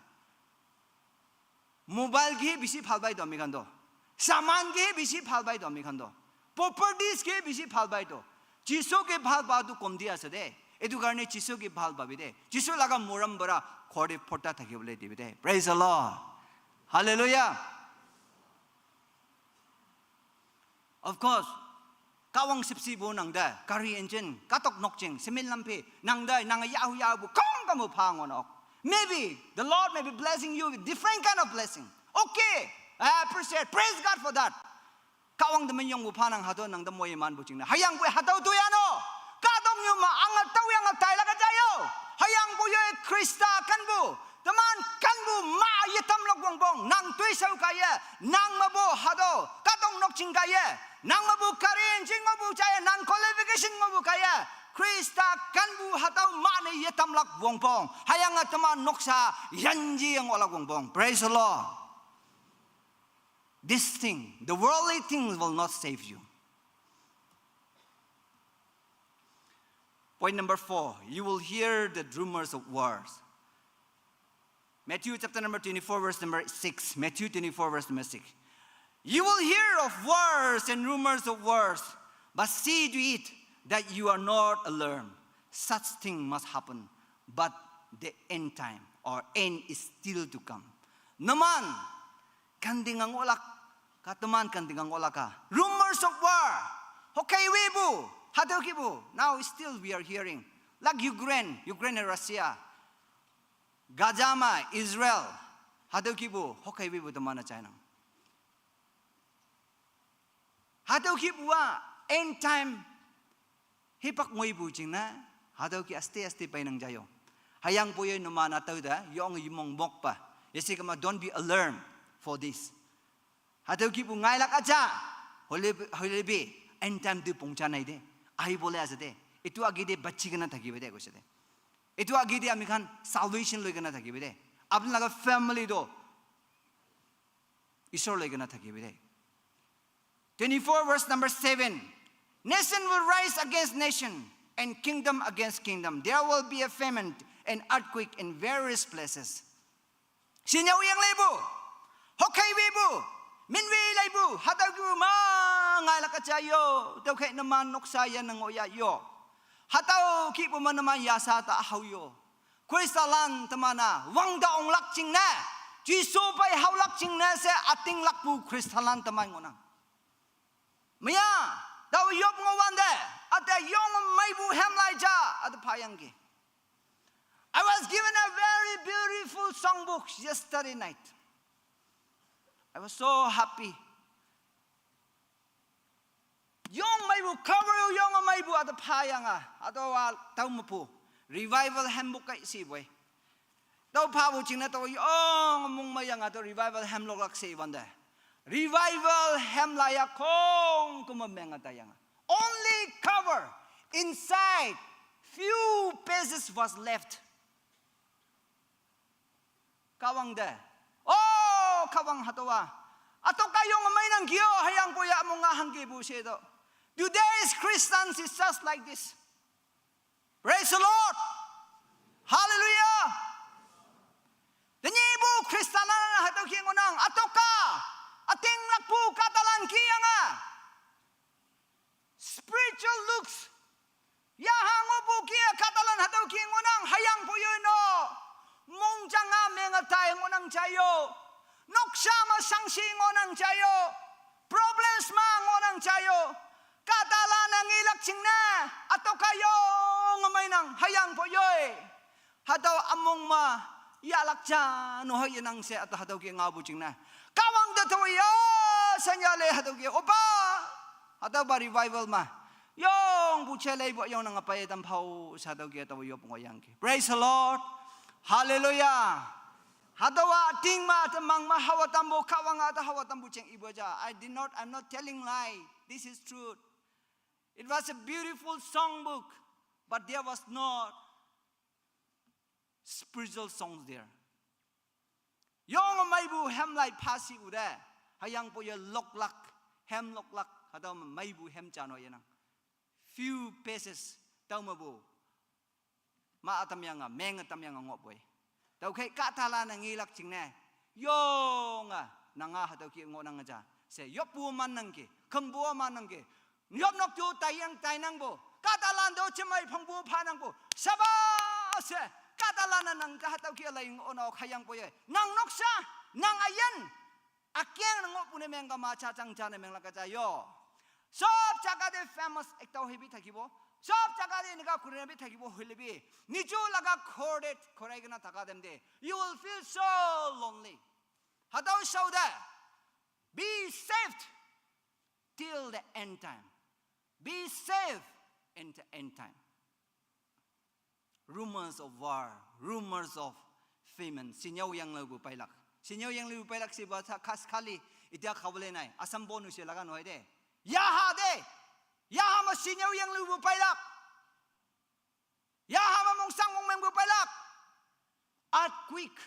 Mobile ke bisi bhal pai to ami khan to. Saman ke bisi bhal pai to ami khan to. Properties ke bisi bhal pai to. Jisu ke bhal pa tu kom dia ase de. Etu karne Jisu ke bhal pabi de. Jisu laga moram bara khor de phota thaki bole dibi de. Praise the Lord. Hallelujah. Of course, kawang sipsi bu nang da, kari engine, katok nokching, semin lampi, nang da, nang yahu yahu bu, kong kamu pang onok. Maybe the Lord may be blessing you with different kind of blessing. Okay, I appreciate. Praise God for that. Kawang temen yong bu panang hato nang da moye man bu ching na. Hayang bu hato tu ya no. Kadom yuma ang tau yang tai la ka jayo. Hayang bu yo Krista kan bu. Teman kan bu ma ye tam lok bong bong. Nang tui sau ka ye. Nang ma bu hato. Kadom nok ching ka ye. Nang ma bu karin ching ma bu cha ye. Nang qualification ma bu ka ye. Krista kan bu hato ma ne ye tam lok bong bong. Hayang a teman noksa yanji yang olak bong bong. Praise the Lord. This thing, the worldly things will not save you. Point number four, you will hear the rumors of wars. Matthew chapter number twenty-four, verse number six. Matthew twenty-four, verse number six. You will hear of wars and rumors of wars, but see to it that you are not alarmed. Such thing must happen, but the end time or end is still to come. Naman, kandingang olak, kataman kandingang olak ka. Rumors of war. Okay, we bu, hadau ki bu. Now still we are hearing. Like Ukraine, Ukraine and Russia. Gaza ma, Israel. Hadau ki bu, okay, we bu, tamana China. Hadau ki bu wa, end time. Hipak ngoi bu ching na, hadau ki aste aste pai nang jayo. Hayang po yoy numana tau da, yong yumong mok pa. Yesi kama, don't be alarmed for this. Hadau ki bu ngai lak aja, hole, hole be, end time tu pongcha nai de. Ahi bole ase de. Itu agi de bachi kena thaki be de, koise de. Itu agi de ami khan salvation loi kena thaki be de. Apni laga family do, Isor loi kena thaki be de. Twenty-four, verse number seven. Nation will rise against nation and kingdom against kingdom. There will be a famine and earthquake in various places. Sinyau yang lebu. Hokai webu. Min we lebu. Hatau ki bu ma ngai laka cha yo. Tau kai naman noksa ya nang oya yo. Hatau ki bu ma naman yasa ta hau yo. Kristalan tamana, wang da ong lak ching na, Jisu pai hau lak ching na se ating lak bu Kristalan tamai ngonang. Maya, tau yop ngo wan de, ate yong mai bu hem lai ja, ate phayang ki. I was given a very beautiful songbook yesterday night. I was so happy. Yong mai bu cover yong mai bu ata phayanga ata wa tau mapu revival hem bu kai si boi. Tau pha bu ching na tau yong mung mai yang ata revival hem lok lak si wanda. Revival hem la ya kong kuma meng ata yang. Only cover inside few pages was left. Kawang de. Oh, kawang hatowa. Ato kayong may nang giyo, hayang po ya mo nga hanggi bu siya do. Today's Christians is just like this. Praise the Lord. Hallelujah. Danyi bu Kristanan hataw ki ngunang. Ato ka. Ating lakpu katalan kiyanga. Hatüo ümong me yahlak ja, no hak yenang she, hatüo, hatüo ke ngaopu jingne. Kahwang te tao ya, shanya le hatüo ke, opa. Hatüopa revival me. Yongpu che leipu yongnang apai tam phao, she hatüo ke tao yop ngohyangki. Praise the Lord. Hallelujah. Hatüowa ting ma, temang ma, hawa tampu, Kahwang ata hawa tampu jeng ipu ja. I did not, I'm not telling lie. This is truth. It was a beautiful songbook, but there was not spiritual songs there. Yong meipu hem lai phasi ute. Hüyangpoi ye loklak, hem loklak, hatüo meipu hem ja no yenang. Few pages, tao mepu. Ma ütam yange, meng ütam yange ngohpoi. Tüokhei kahtalan-e ngelak jingne. Yonge, nanga hatüo ke ngohnang ja. She yoppu mannangki, kümpu mannangki. Yopnok tu taiyang tainangpu. Kahtalan to jemei phangpu phanangpu. Shaba she, kahtalan-e nang te hatüo ke lai ngohnok hüyangpoi ye. Nang noksa, nang üyin. Ükeng ne ngohpu ne meng kama jajang ja ne menglak ja yo. Sob jaga te famous ekta hibi thakibo. Sob jaga te eneka kurina bi thakibo hoilebi, niju laga ghor te khorai kena thaka time te, you will feel so lonely. Hatüo shaote, be saved till the end time. Be saved in the end time. Rumors of war, rumors of famine. Sinyao yanglüpu peilak. Sinyao yanglüpu peilak shepu sa khas khali, ita khaole nai. Assam bonu she laga noi de. Yaha de. Yaha me sinyao yanglüpu peilak. Yaha me mongsang mongmengpu peilak. Earthquake.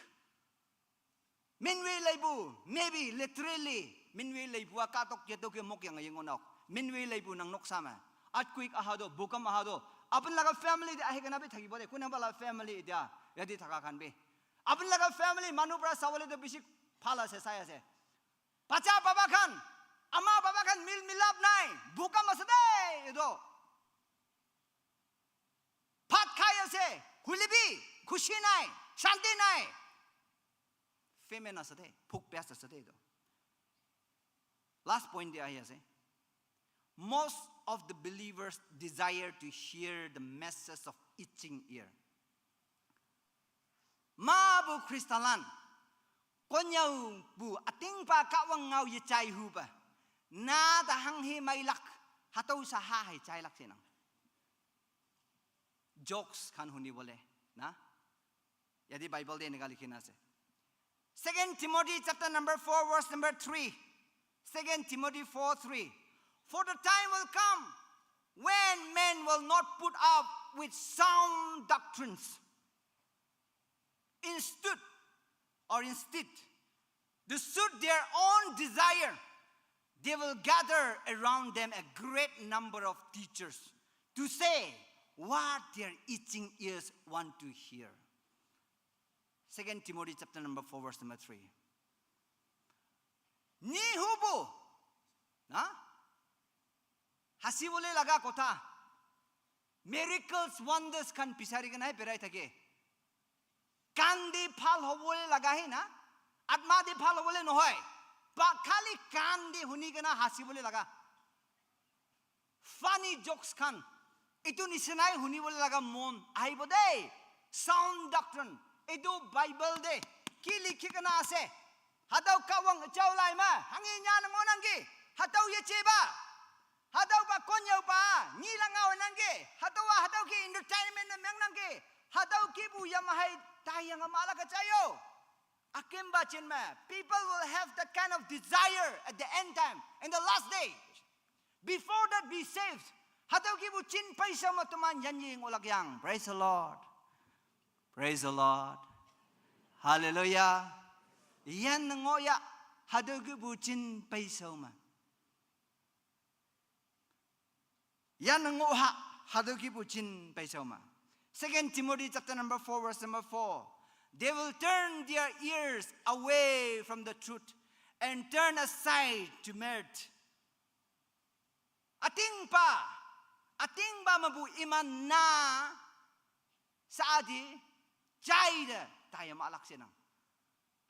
Minwe leipu, maybe literally, minwe leipu-a kahtok yetüo ke mok yange yengohnok. Minwe leipu nang noksa me. Earthquake aha to, bhukam aha to. Apun laga family te ahi kena bi thakibo de, kunapa la family ita, yadi thaka khan bi. Apun laga family manu para sawale to bisi bhal ase, sai ase. Bacha baba khan, ama baba khan mil milap nai, bhukam ase de, eto. Bhat khai ase, hoilebi, khushi nai, shanti nai. Famine ase de, food pest ase de eto. Last point te ahi ase. Most of the believers desire to hear the message of itching ear. Mapu Khristalan, konnyüopu ütingpa Kahwang ngao yejai hupa. Na ta hanghe meilak, hatüo sha ha hei jailak shenang. Jokes khan huni bole, na? Yadi Bible te eneka likhi na ase. Second Timothy chapter number four, verse number three. Second Timothy four three. For the time will come when men will not put up with sound doctrines. Instead, or instead, to suit their own desire, they will gather around them a great number of teachers to say what their itching ears want to hear. Second Timothy chapter number four, verse number three. Ni hupu, na? Hasi bole laga kotha. Miracles, wonders khan bisari kena berai thake. Kan te bhal hobole laga he na, atma te bhal hobole nohoi. Ba khali kan te huni kena hasi bole laga. Funny jokes khan. Etu nishinai huni bole laga mon ahibo de. Sound doctrine. Etu Bible te ki likhi kena ase? Hatüo Kahwang jao lai ma, hanghe nya ne ngohnangki. Hatüo yejeba. Hatüopa konnyüopa, nyi la ngao nangki. Hatüowa hatüo ke entertainment ne mengnangki. Hatüo kipu yamahei taiyange mahlak ja yo. Akemba jin me, people will have that kind of desire at the end time, in the last day. Before that be saved. Hatüo kipu jin peisao me teman yanye ngohlak yang. Praise the Lord. Praise the Lord. Hallelujah. Yan ngoh ya, hatüo kipu jin peisao me. Yan ngoh ha, hatüo kipu jin peisao me. Second Timothy chapter number four, verse number four. They will turn their ears away from the truth and turn aside to mirth. Ütingpa, ütingpa mepu iman na, sadi, jaite, taiye mahlak shenang.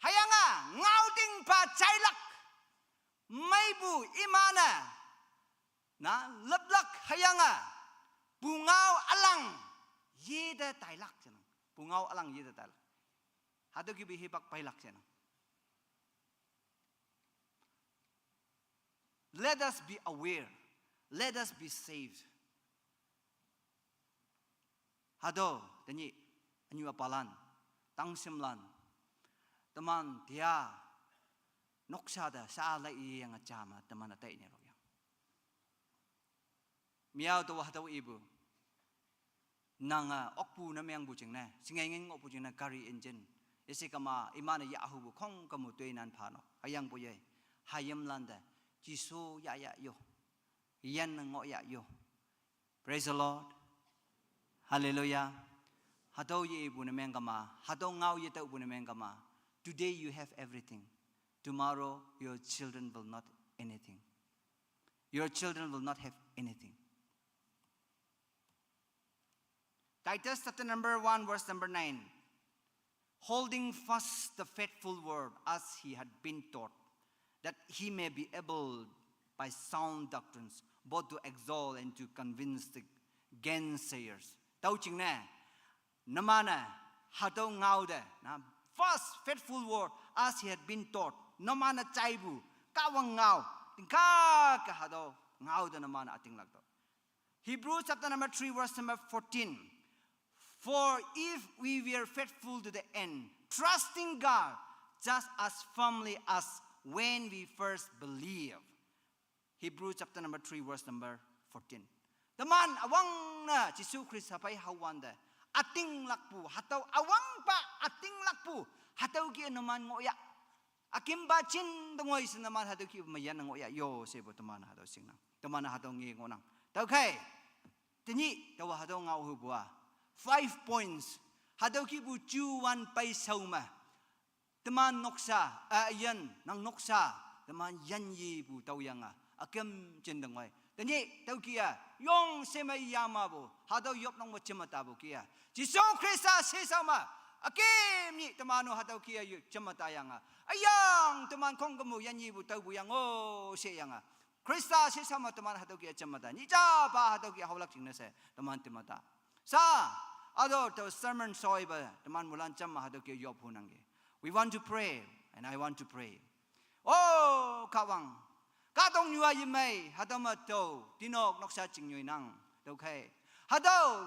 Hüyange, ngaotingpa jailak, meipu iman-e, na, leplak hüyange, pungao ülang, yete tailak shenang. Ngau alang ye tatal. Hatüo kihpu hipak peilak shenang. Let us be aware. Let us be saved. Hatüo, tenyih, ünyu apalan, tangshimlan, teman tia, noksa te, sha lai iyange jama, teman-e tainyirok yang. Miao to hatüo ipu. Nange okpu ne mengpu jingne, shinge ngin ngohpu jingne gari engine. Isi kama, iman-e yahhupu khongküm toinan phanok. Hüyangpoi ye, hayimlan te, Jesu yahya yo. Yan ngohya yo. Praise the Lord. Hallelujah. Hatüo ye ipu ne meng kama, hatüo ngao ye tüopu ne meng kama. Today you have everything. Tomorrow your children will not anything. Your children will not have anything. Titus chapter number one, verse number nine. Holding fast the faithful word as he had been taught, that he may be able by sound doctrines both to exalt and to convince the gainsayers. Tüo jingne, numan-e, hatüo ngao te, na, fast, faithful word as he had been taught. Numan-e jaipu, Kahwang ngao, tingkak ke hatüo ngao te numan-e ütinglak tüo. Hebrews chapter number three, verse number fourteen. For if we were faithful to the end, trusting God just as firmly as when we first believed. Hebrews chapter number three, verse number fourteen. Teman üwangne Jesu Khrista phei haowante, ütinglakpu, hatüo üwangpa ütinglakpu, hatüo kih-e numan ngohya. Ükimpa jin te ngoi she numan hatüo kih-e meyan ngohya yo shepu teman hatüo shingnang. Teman hatüo nge ngohnang. Tüokhei, tenyih, taowa hatüo ngao hupu-a. Five points. Hatüo kihpu juwan peishao me. Teman noksa, eh, yan, nang noksa, teman yanyipu tüoyange, üküm jin te ngoi. Tenyih, tüo kih-a, yong she me yamapu, hatüo yopnong me jemma tapu kih-a. Jesu Khrista sheshao me, üküm nyih teman-o hatüo kih-a yu jemma tayange. Üyang teman khongküm-o yanyipu taopu yang-o sheyange. Khrista sheshao me teman hatüo kih-a jemma ta. Nyih japa hatüo kih-a haolak jingne she, teman jemma ta. Sa, hatüo tüo sermon shoipe, teman moilan jam me hatüo kih-a yop hunangki. We want to pray, and I want to pray. Oh, Kahwang. Kahtoknyu-a yemei, hatüo me tüo, tinok noksa chingnyoi nang, tüokhei. Hatüo,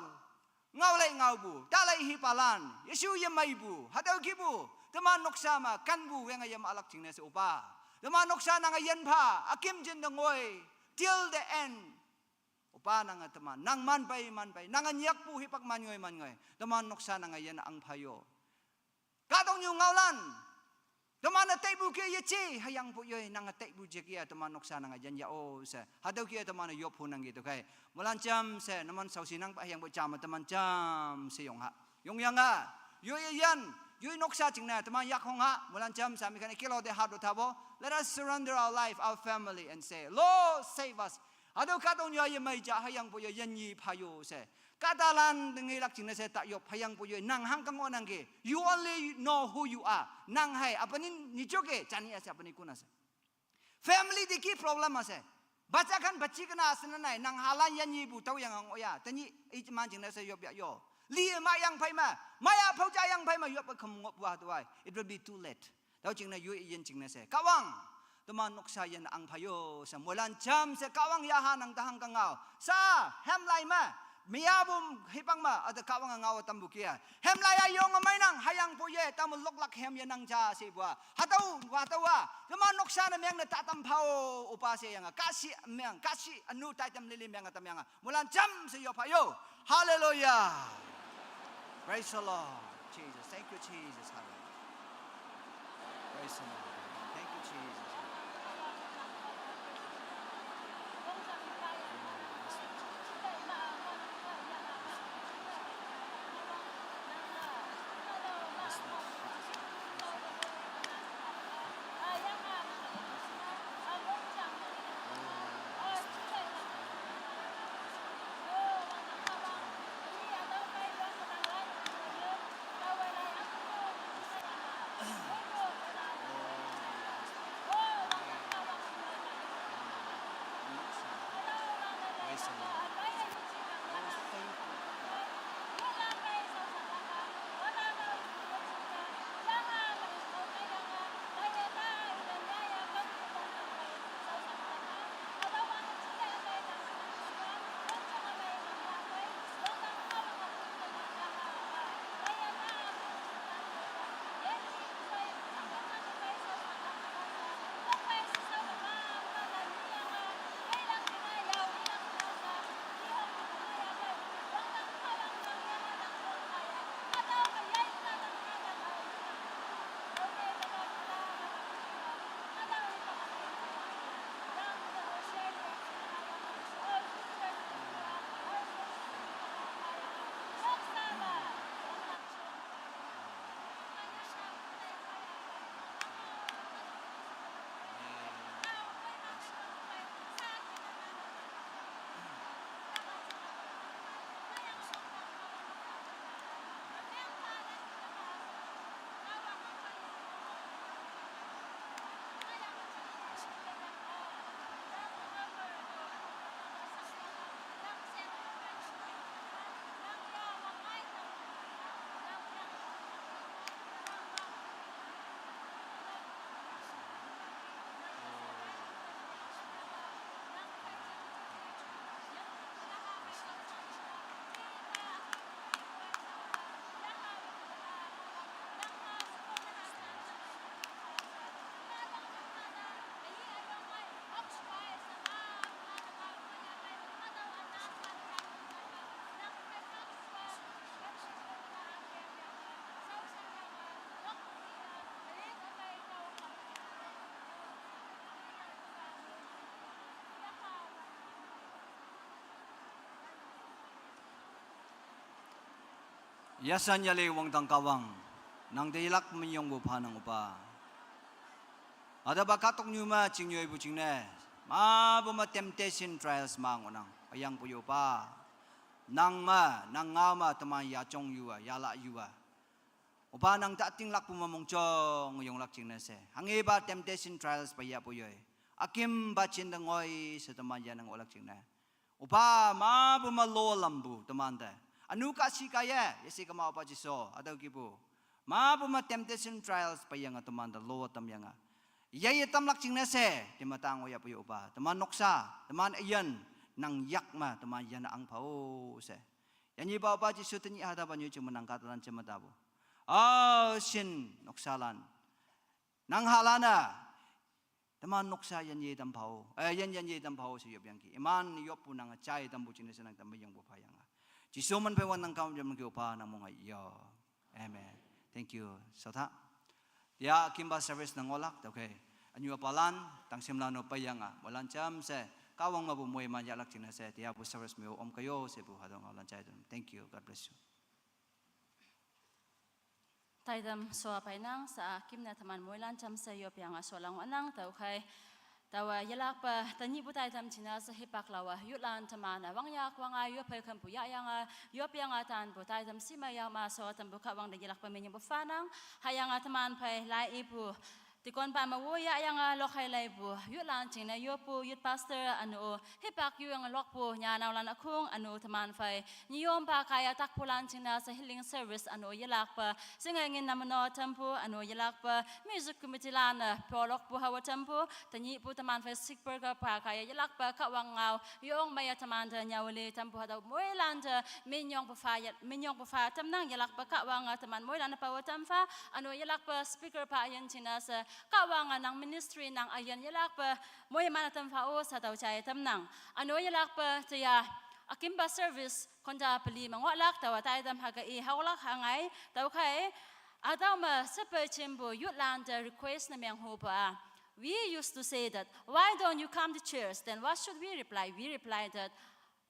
ngaolai ngaopu, talai hipalan, Jesu yemeipu, hatüo kihpu, teman noksa me, kanpu, wenge yem alak jingne she Opa. Teman noksa nange yin pha, üküm jin te ngoi, till the end. Opa nange teman, nang man pei, man pei, nange nyakpu hipak man ngoi, man ngoi. Teman noksa nange yin ang pha yo. Kahtoknyu ngaolan. Teman-e taipu kih-e yeje, hüyangpoi yoi, nange taipu je kih-a, teman noksa nange yin ya-o she. Hatüo kih-e teman-e yop hunangki tüokhei. Moilan jam she, numan shaoshi nangpa hüyangpoi jam me teman jam she yong ha. Yongyange, yoi yan, yoi noksa jingne, teman yak hong ha, moilan jam she, mi kane kilo te ha do tabo. Let us surrender our life, our family, and say, Lord, save us. Hatüo kahtoknyu-a yemei ja hüyangpoi yo yanyi pha yo she. Kahtalan te ngelak jingne she ta yop hüyangpoi yo nang hangke ngohnangki. You only know who you are. Nang hei apani nijoke jani ase apani kun ase. Family te kih problem ase. Bacha khan bachi kena ase na nai. Nang halan yanyipu tüoyange ngohya. Tenyih iman jingne she yop ya yo. Li ma yang phei me. Maya phao ja yang phei me yop kham ngohpu hatüo-a. It will be too late. Tüo jingne yoi yin jingne she. Kahwang, teman noksa yin ang pha yo she moilan jam she Kahwang yaha nang tahang kangao. Sa, hemlai me, miapu hipak me, ate Kahwang ngao tampu kih-a. Hemlai-a yong mei nang, hüyangpoi ye, tamu loklak hem ye nang ja shepu-a. Hatüo, hatüowa, teman noksa ne meng ne ta tam pha-o, Opa sheyange. Kahshih meng, kahshih ünu taitam lili meng tamyange. Moilan jam she yop pha yo. Hallelujah. Praise the Lord. Jesus. Thank you, Jesus. Hallelujah. Praise the Lord. Thank you, Jesus. Yasan yale wangdang Kahwang, nang te yelak minyong bu phanang Opa. Hatüopa kahtok nyu me chingnyoipu jingne, mapu me temptation trials ma ngohnang, üyangpu yo Opa. Nang me, nang ngao me teman yajong yuwe, yala yuwe. Opa nang te ütinglakpu me mongjong yonglak jingne she, hanghepa temptation trials peiyapu yoi. Ükimpa jinte ngoi she teman yanang olak jingne, Opa mapu me lo lampu temante, ünu kahshi kaiye, yeshe kema Opa Jesu, hatüo kihpu mapu me temptation trials peiyange temante lo tamyange, yeye tamlak jingne she, teman tang oyapu yo Opa. Teman noksa, teman üyin, nang yak me teman yanne ang phao she. Yanyipa Opa Jesu tenyih hatüopa nyu jing me nang kahtalan jeme tapu. Ao shin noksalan, nang halan-a teman noksa yanye tam phao, eh, yan yanye tam phao she yopyangki. Iman yoppu nange jai tampu jingne she nang tam meyongpu phayange, Jesu men phei wangdang Kahwang yamki Opa nang mong ai yo. Amen. Thank you. Sotha. Tiya ükimpa service nang ngohlak, tüokhei, ünyu üpalan, tangshimlan-o peiyange moilan jamshe Kahwang mepu moiman yahlak jingne she tiyapu service me-o omkei yo shepu hatüo ngaolan jai tam. Thank you. God bless you. Taitam shoa peinang, sha-a kümne teman moilan jamshe yopyange shola ngohnang. Tüokhei, taowe yelakpe tenyihpu taitam jingne she hipak laowe youthlan teman-e wangyak wange yophei kempu yahyange yopyange tanpu taitam shi me yao ma sho tampu Kahwang te yelakpe minyongpu phanang. Hüyange teman phei lai ipu deaconpa me woyahyange lokhei leipu youthlan jingne yoppu youth pastor üne-o hipak yuyange lokpu nyanaolan ükhong üne-o teman phei nyiyompa kaiye takpulan jingne she healing service üne-o yelakpe shinge ngin namno tampu üne-o yelakpe music committeelan-e polokpu haowe tampu, tenyihpu teman phei sick burger pa kaiye yelakpe Kahwang ngao yong meiye temante nyüole tampu hatüo moilan te minyongpu pha ye, minyongpu pha tamnang. Yelakpe Kahwange teman moilan-e pawe tam pha, üne-o yelakpe speaker pa üyin jingne she Kahwange nang ministry nang üyin yelakpe moiman-e tam pha-o she hatüo jai tamnang. Üne-o yelakpe teya ükimpa service konta peli me ngohlak, taowa taitam hüke i haolak hangai. Tüokhei, hatüo me shepe jempu youthlan te request ne meng hopa-a, we used to say that, "Why don't you come to church?" Then what should we reply? We reply that,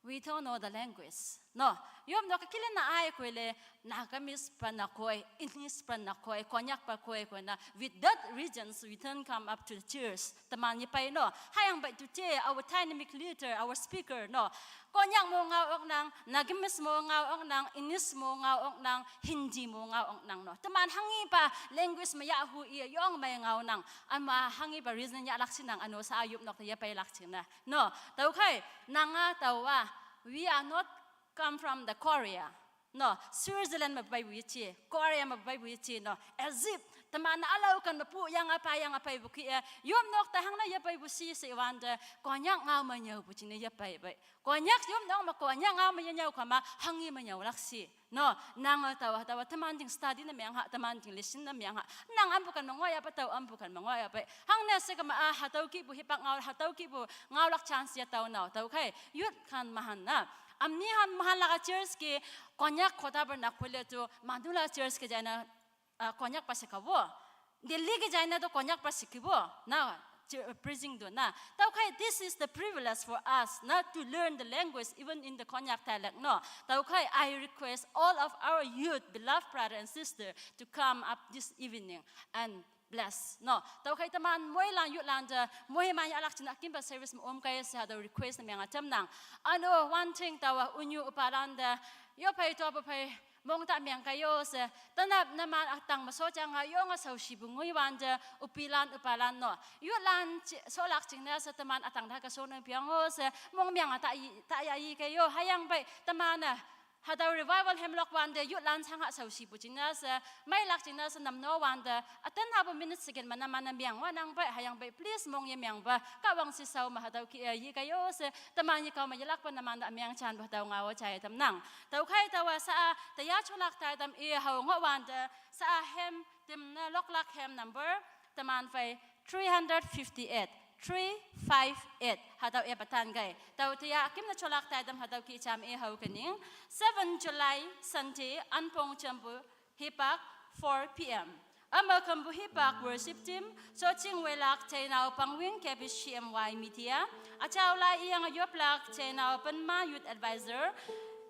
"We don't know the language." No, yopnok ke kilen-a ai koile, Nagamese pa na koi, English pa na koi, Konyak pa koi koi na. With that reasons, we don't come up to the church. Teman yepei no. Hüyangpoi today, our dynamic leader, our speaker no, Konyak mo ngao oknang, Nagamese mo ngao oknang, English mo ngao oknang, Hindi mo ngao oknang no. Teman hanghepa language me yahhu i yong mei ngaonang. Üma hanghepa reason yahlak shinang üne-o sha-a yopnok te yepeilak jingne. No, tüokhei, nanga taowa, we are not come from the Korea. No, Switzerland me peipu yeje, Korea me peipu yeje no, Egypt, teman ülao ken mepu yange pa yange peipu kih-e, yopnok te hangne yepeipu shi she wante, Konyak ngao me nyüopu jingne yepei pei. Konyak yopnok me Konyak ngao me yenyüo kama hanghe me nyüolak shi. No, nange taowa, taowa teman jing study ne meng ha, teman jing lesson ne meng ha. Nang ampu ken me ngohyahpe, tao ampu ken me ngohyahpe. Hangne she kema-a hatüo kihpu hipak ngao, hatüo kihpu ngaolak chance ye tao nao. Tüokhei, youth kan mahan na, amni han mahanlak-a church ke Konyak khota per na khole tu, manula church ke jaine, ah, Konyak pa she kawo. Delhi ke jaine to Konyak pa she kiwo. Na, chi-, preaching to na. Tüokhei, this is the privilege for us not to learn the language even in the Konyak dialect no. Tüokhei, I request all of our youth, beloved brother and sister, to come up this evening and bless no. Tüokhei teman moilan youthlan te moiman yahlak jingne ükimpa service me omkei she hatüo request ne meng-a tamnang. Üne-o one thing taowa ünyu üpalan te yophei topu phei mong ta meng kei yo she, tenap neman ütang me sho jange yonge shaoshipu ngoi wante, üpilan üpalan no, youthlan ji-, sholak jingne she teman ütang ta ke shone pyango she mong meng-a ta i, ta ya i kei yo. Hüyangpoi teman-e hatüo revival hemlok wante youthlan shangha shaoshipu jingne she, meilak jingne she namno wante, üten hapu minute second me neman-e meng wanangpoi, hüyangpoi please mong yemengpe Kahwang shishao me hatüo kih-e yikei yo she teman yekao me yelakpe neman te ümeng janpu hatüo ngao jai tamnang. Tüokhei taowa sha-a teya jolak taitam i hao ngoh wante, sha-a hem tim ne loklak hem number teman phei three hundred fifty-eight, three five eight. Hatüo ipa tan kei. Tao teya kümne jolak taitam hatüo kih jam i hao kening, seven July Sunday, anpong jampu hipak, four P M. Üme kempu hipak worship team, Soching Weilak, Jainao Pangwing, K B C M Y Media. Üjao lai iyange yoplak Jainao Penma, Youth Advisor.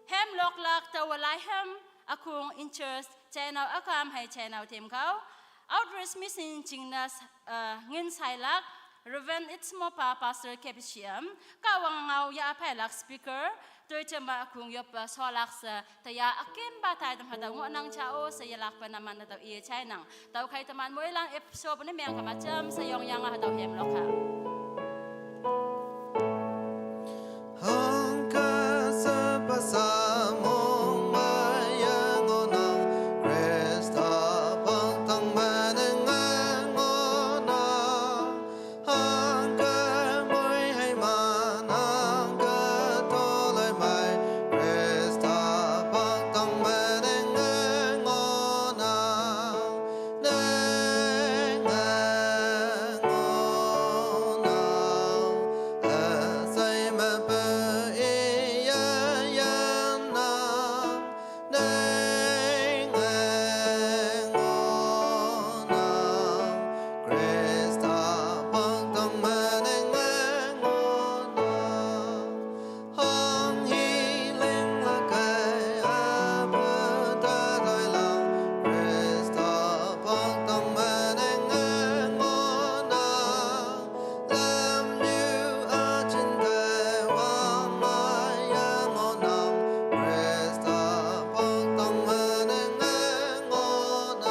Hem loklak taowe lai hem Akung in-charge chainau akam hei chainau tim khou. Outreach mission chingna, uh, ngin sailak, Reverend Itsmopa Pastor K P C M, Kahwang ngau ya aphailak speaker, tui chama akung yop, uh, solak sa, taya akim ba tai tam hatau ngo nang cha o sa yalak pa naman hatau i chai nang. Tau khai taman moi lang ep so puni meng kama cham sa yong yang hatau hem lok ha. Hangka sa pasa mong maya ngonang, Krista pangtang manenga ngonang. Hangka moi hai manang ka tolai mai, Krista pangtang manenga ngonang. Hong hi ling la kai a bu ta doi lang, Krista pangtang manenga ngonang. Lam yu a chin kai wang maya ngonang, Krista pangtang manenga ngonang.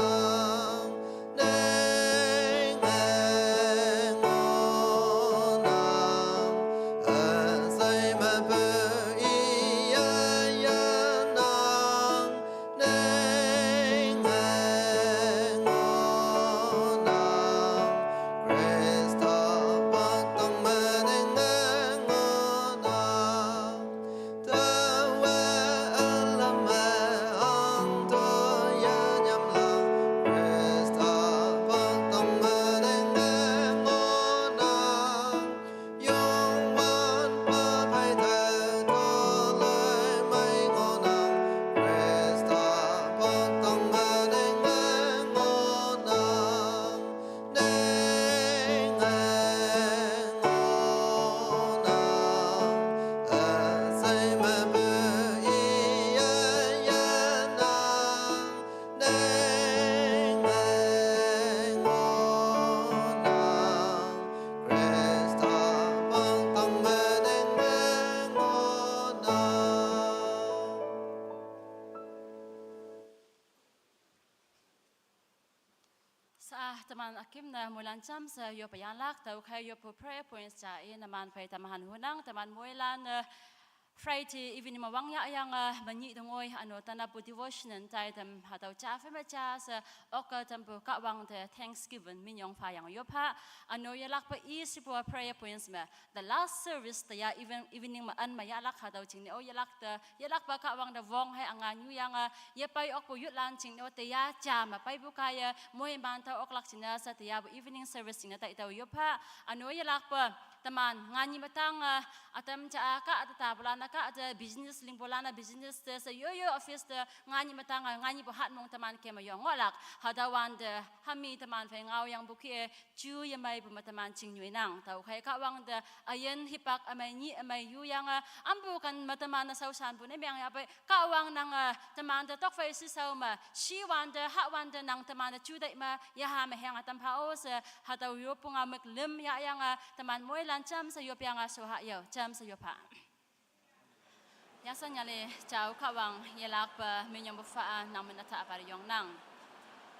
Sa, teman akim na moilan cham sa yo payanlak, tau khai yo pu prayer points cha e naman pai tamahan hunang, teman moilan, eh, Friday evening mawang ya yang, eh, manyi dongoi ano tana pu devotion tai tam hatau cha fe ma cha sa ok tam pu Kahwang te thanksgiving minyong fa yang yo pha, ano yalak pa i si pu prayer points ma. The last service, taya even-, evening ma an ma yalak hatau ching ne o yalak ta, yalak pa Kahwang da vong hai anga nyu yang a, ya pai ok pu yutlan ching ne o taya cha ma pai bu kaya, moi man tau ok lak ching na sa taya bu evening service ching na tai tau yo pha, ano yalak pa, teman, nganyi matang a, atam cha a ka, ata ta bulan a ka, ata business ling bulan a business te sa yo yo office te, nganyi matang a, nganyi bu hat mong teman ke ma yong ngolak, hatau wan de, hami teman fai ngau yang bu ki e, chu yamai bu mataman ching nyui nang. Tau khai Kahwang da ayan hipak amai nyi amai yu yang a, ambu kan mataman na sau san bu ne meng ya pai, Kahwang nang a, taman da tok fai si sau ma, si wan da, ha wan da nang taman da chu dai ma, ya ha ma heng a tam pha o sa, hatau yo punga mek lim ya yang a, taman moilan cham sa yo piang a so ha yo, cham sa yo pha. Yang san yang le, chau Kahwang, yalak pa, minyong bu fa, nang min ata apa yong nang.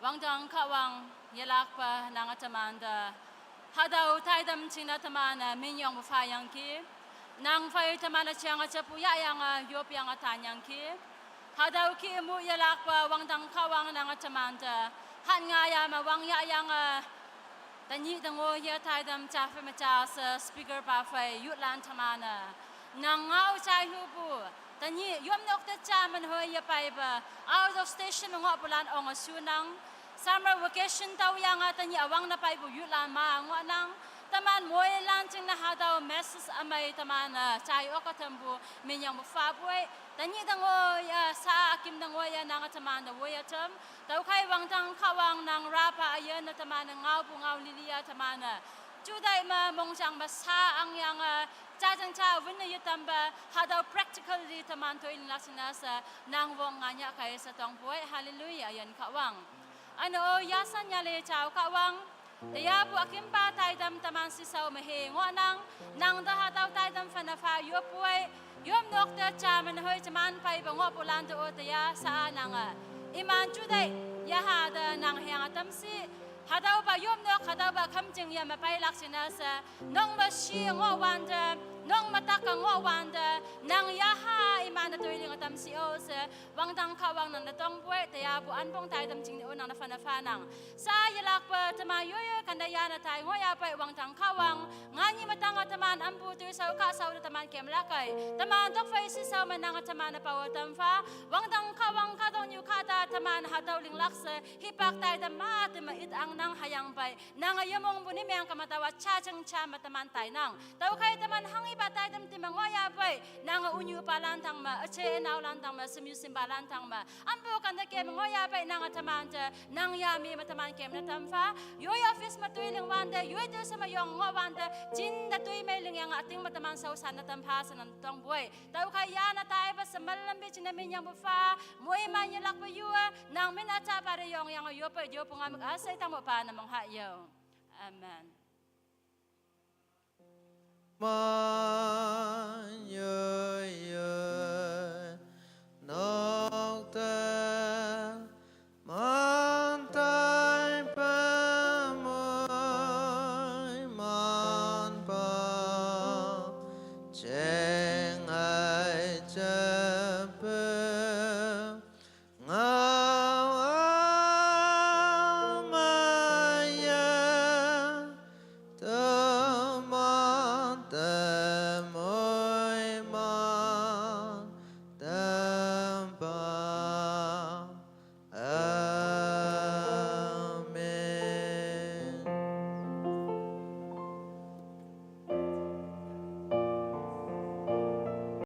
Wang dang Kahwang, yalak pa, nang ataman da. Hadau tai dam ching na taman, minyong bu fa yang ki. Nang fai taman a chiang a chapu ya yang a, yop yang a tan yang ki. Hadau ki mu yalak pa, wang dang Kahwang, nang ataman da. Han nga ya ma wang ya yang a, Tanyi tango ya tai dam cha fe ma cha sa speaker pa fai yutlan tamana. Nang ngau chai hu bu. Tanyi yom nok ta cha man hoi ya pai ba. Out of station ngo bulan ong a su nang. Summer vacation tau yang a tanyi awang na pai bu yutlan ma ngo nang. Taman moi lan ching na hatau message amai tamana. Chai ok a tam bu. Minyong bu fa buai. Tanyi tango ya sa akim tango ya nang a tamana wo ya tam. Tau khai wang tang Kahwang nang rapa ayan na taman na ngau bu ngau lilia taman na. Judai me mongjang me sa ang yang a, jajang ja win ne yetam ba, hatüo practically teman toi linglak jingne she, nang wong nganyah kai she tongpoi, hallelujah, üyin Kahwang. Üne-o yasan yale jao Kahwang, teyapu ükimpa taitam teman shishao me he ngohnang, nang te hatüo taitam phane pha yoppoi, yopnok te ja me nehoi jeman peipe ngohpulan te-o teya sha-a nange. Iman judai, yaha te nang hüyange tamshi, hatüopa yopnok, hatüopa khümjing ya me peilak jingne she, nong me shi ngohwante, nong me tak-e ngohwante, nang yaha iman te toi linge tamshi-o she, wangdang Kahwang nang te tongpoi, teyapu anpong taitam jingne-o nang te phane phanang. Sha yelakpe teman yoiyoi kanda yane tai ngohyapei wangdang Kahwang, nganyih me tange teman ampu toishao kahshao te teman kemlak kei. Teman tokphei shishao me nange teman-e pawe tam pha, wangdang Kahwang kahtoknyu kahta teman hatüo linglak she, hipak taitam ma te me it angnang hüyangpei. Nange yemongpu ni meng kema taowa jajang ja me teman tainang. Tüokhei teman hanghipa taitam te me ngohyapei, nange ünyupalan tang me, üje ünaolan tang me, shemyu shempalan tang me, ampu kante kem ngohyapei nange teman te, nang ya mi me teman kemne tam pha, yoi office me toi ling wante, yoi te she me yong ngohwante, jinte toi mei lingyange üting me teman shaoshanne tam pha she nang tongpoi. Tüokhei yane taipe she me lampe jingne minyangpu pha, moiman yelakpe yu-e, nang min üjapa te yongyange yoppei yopu ngam üshei tangpu pa ne mong ha yo. Amen. Man yoi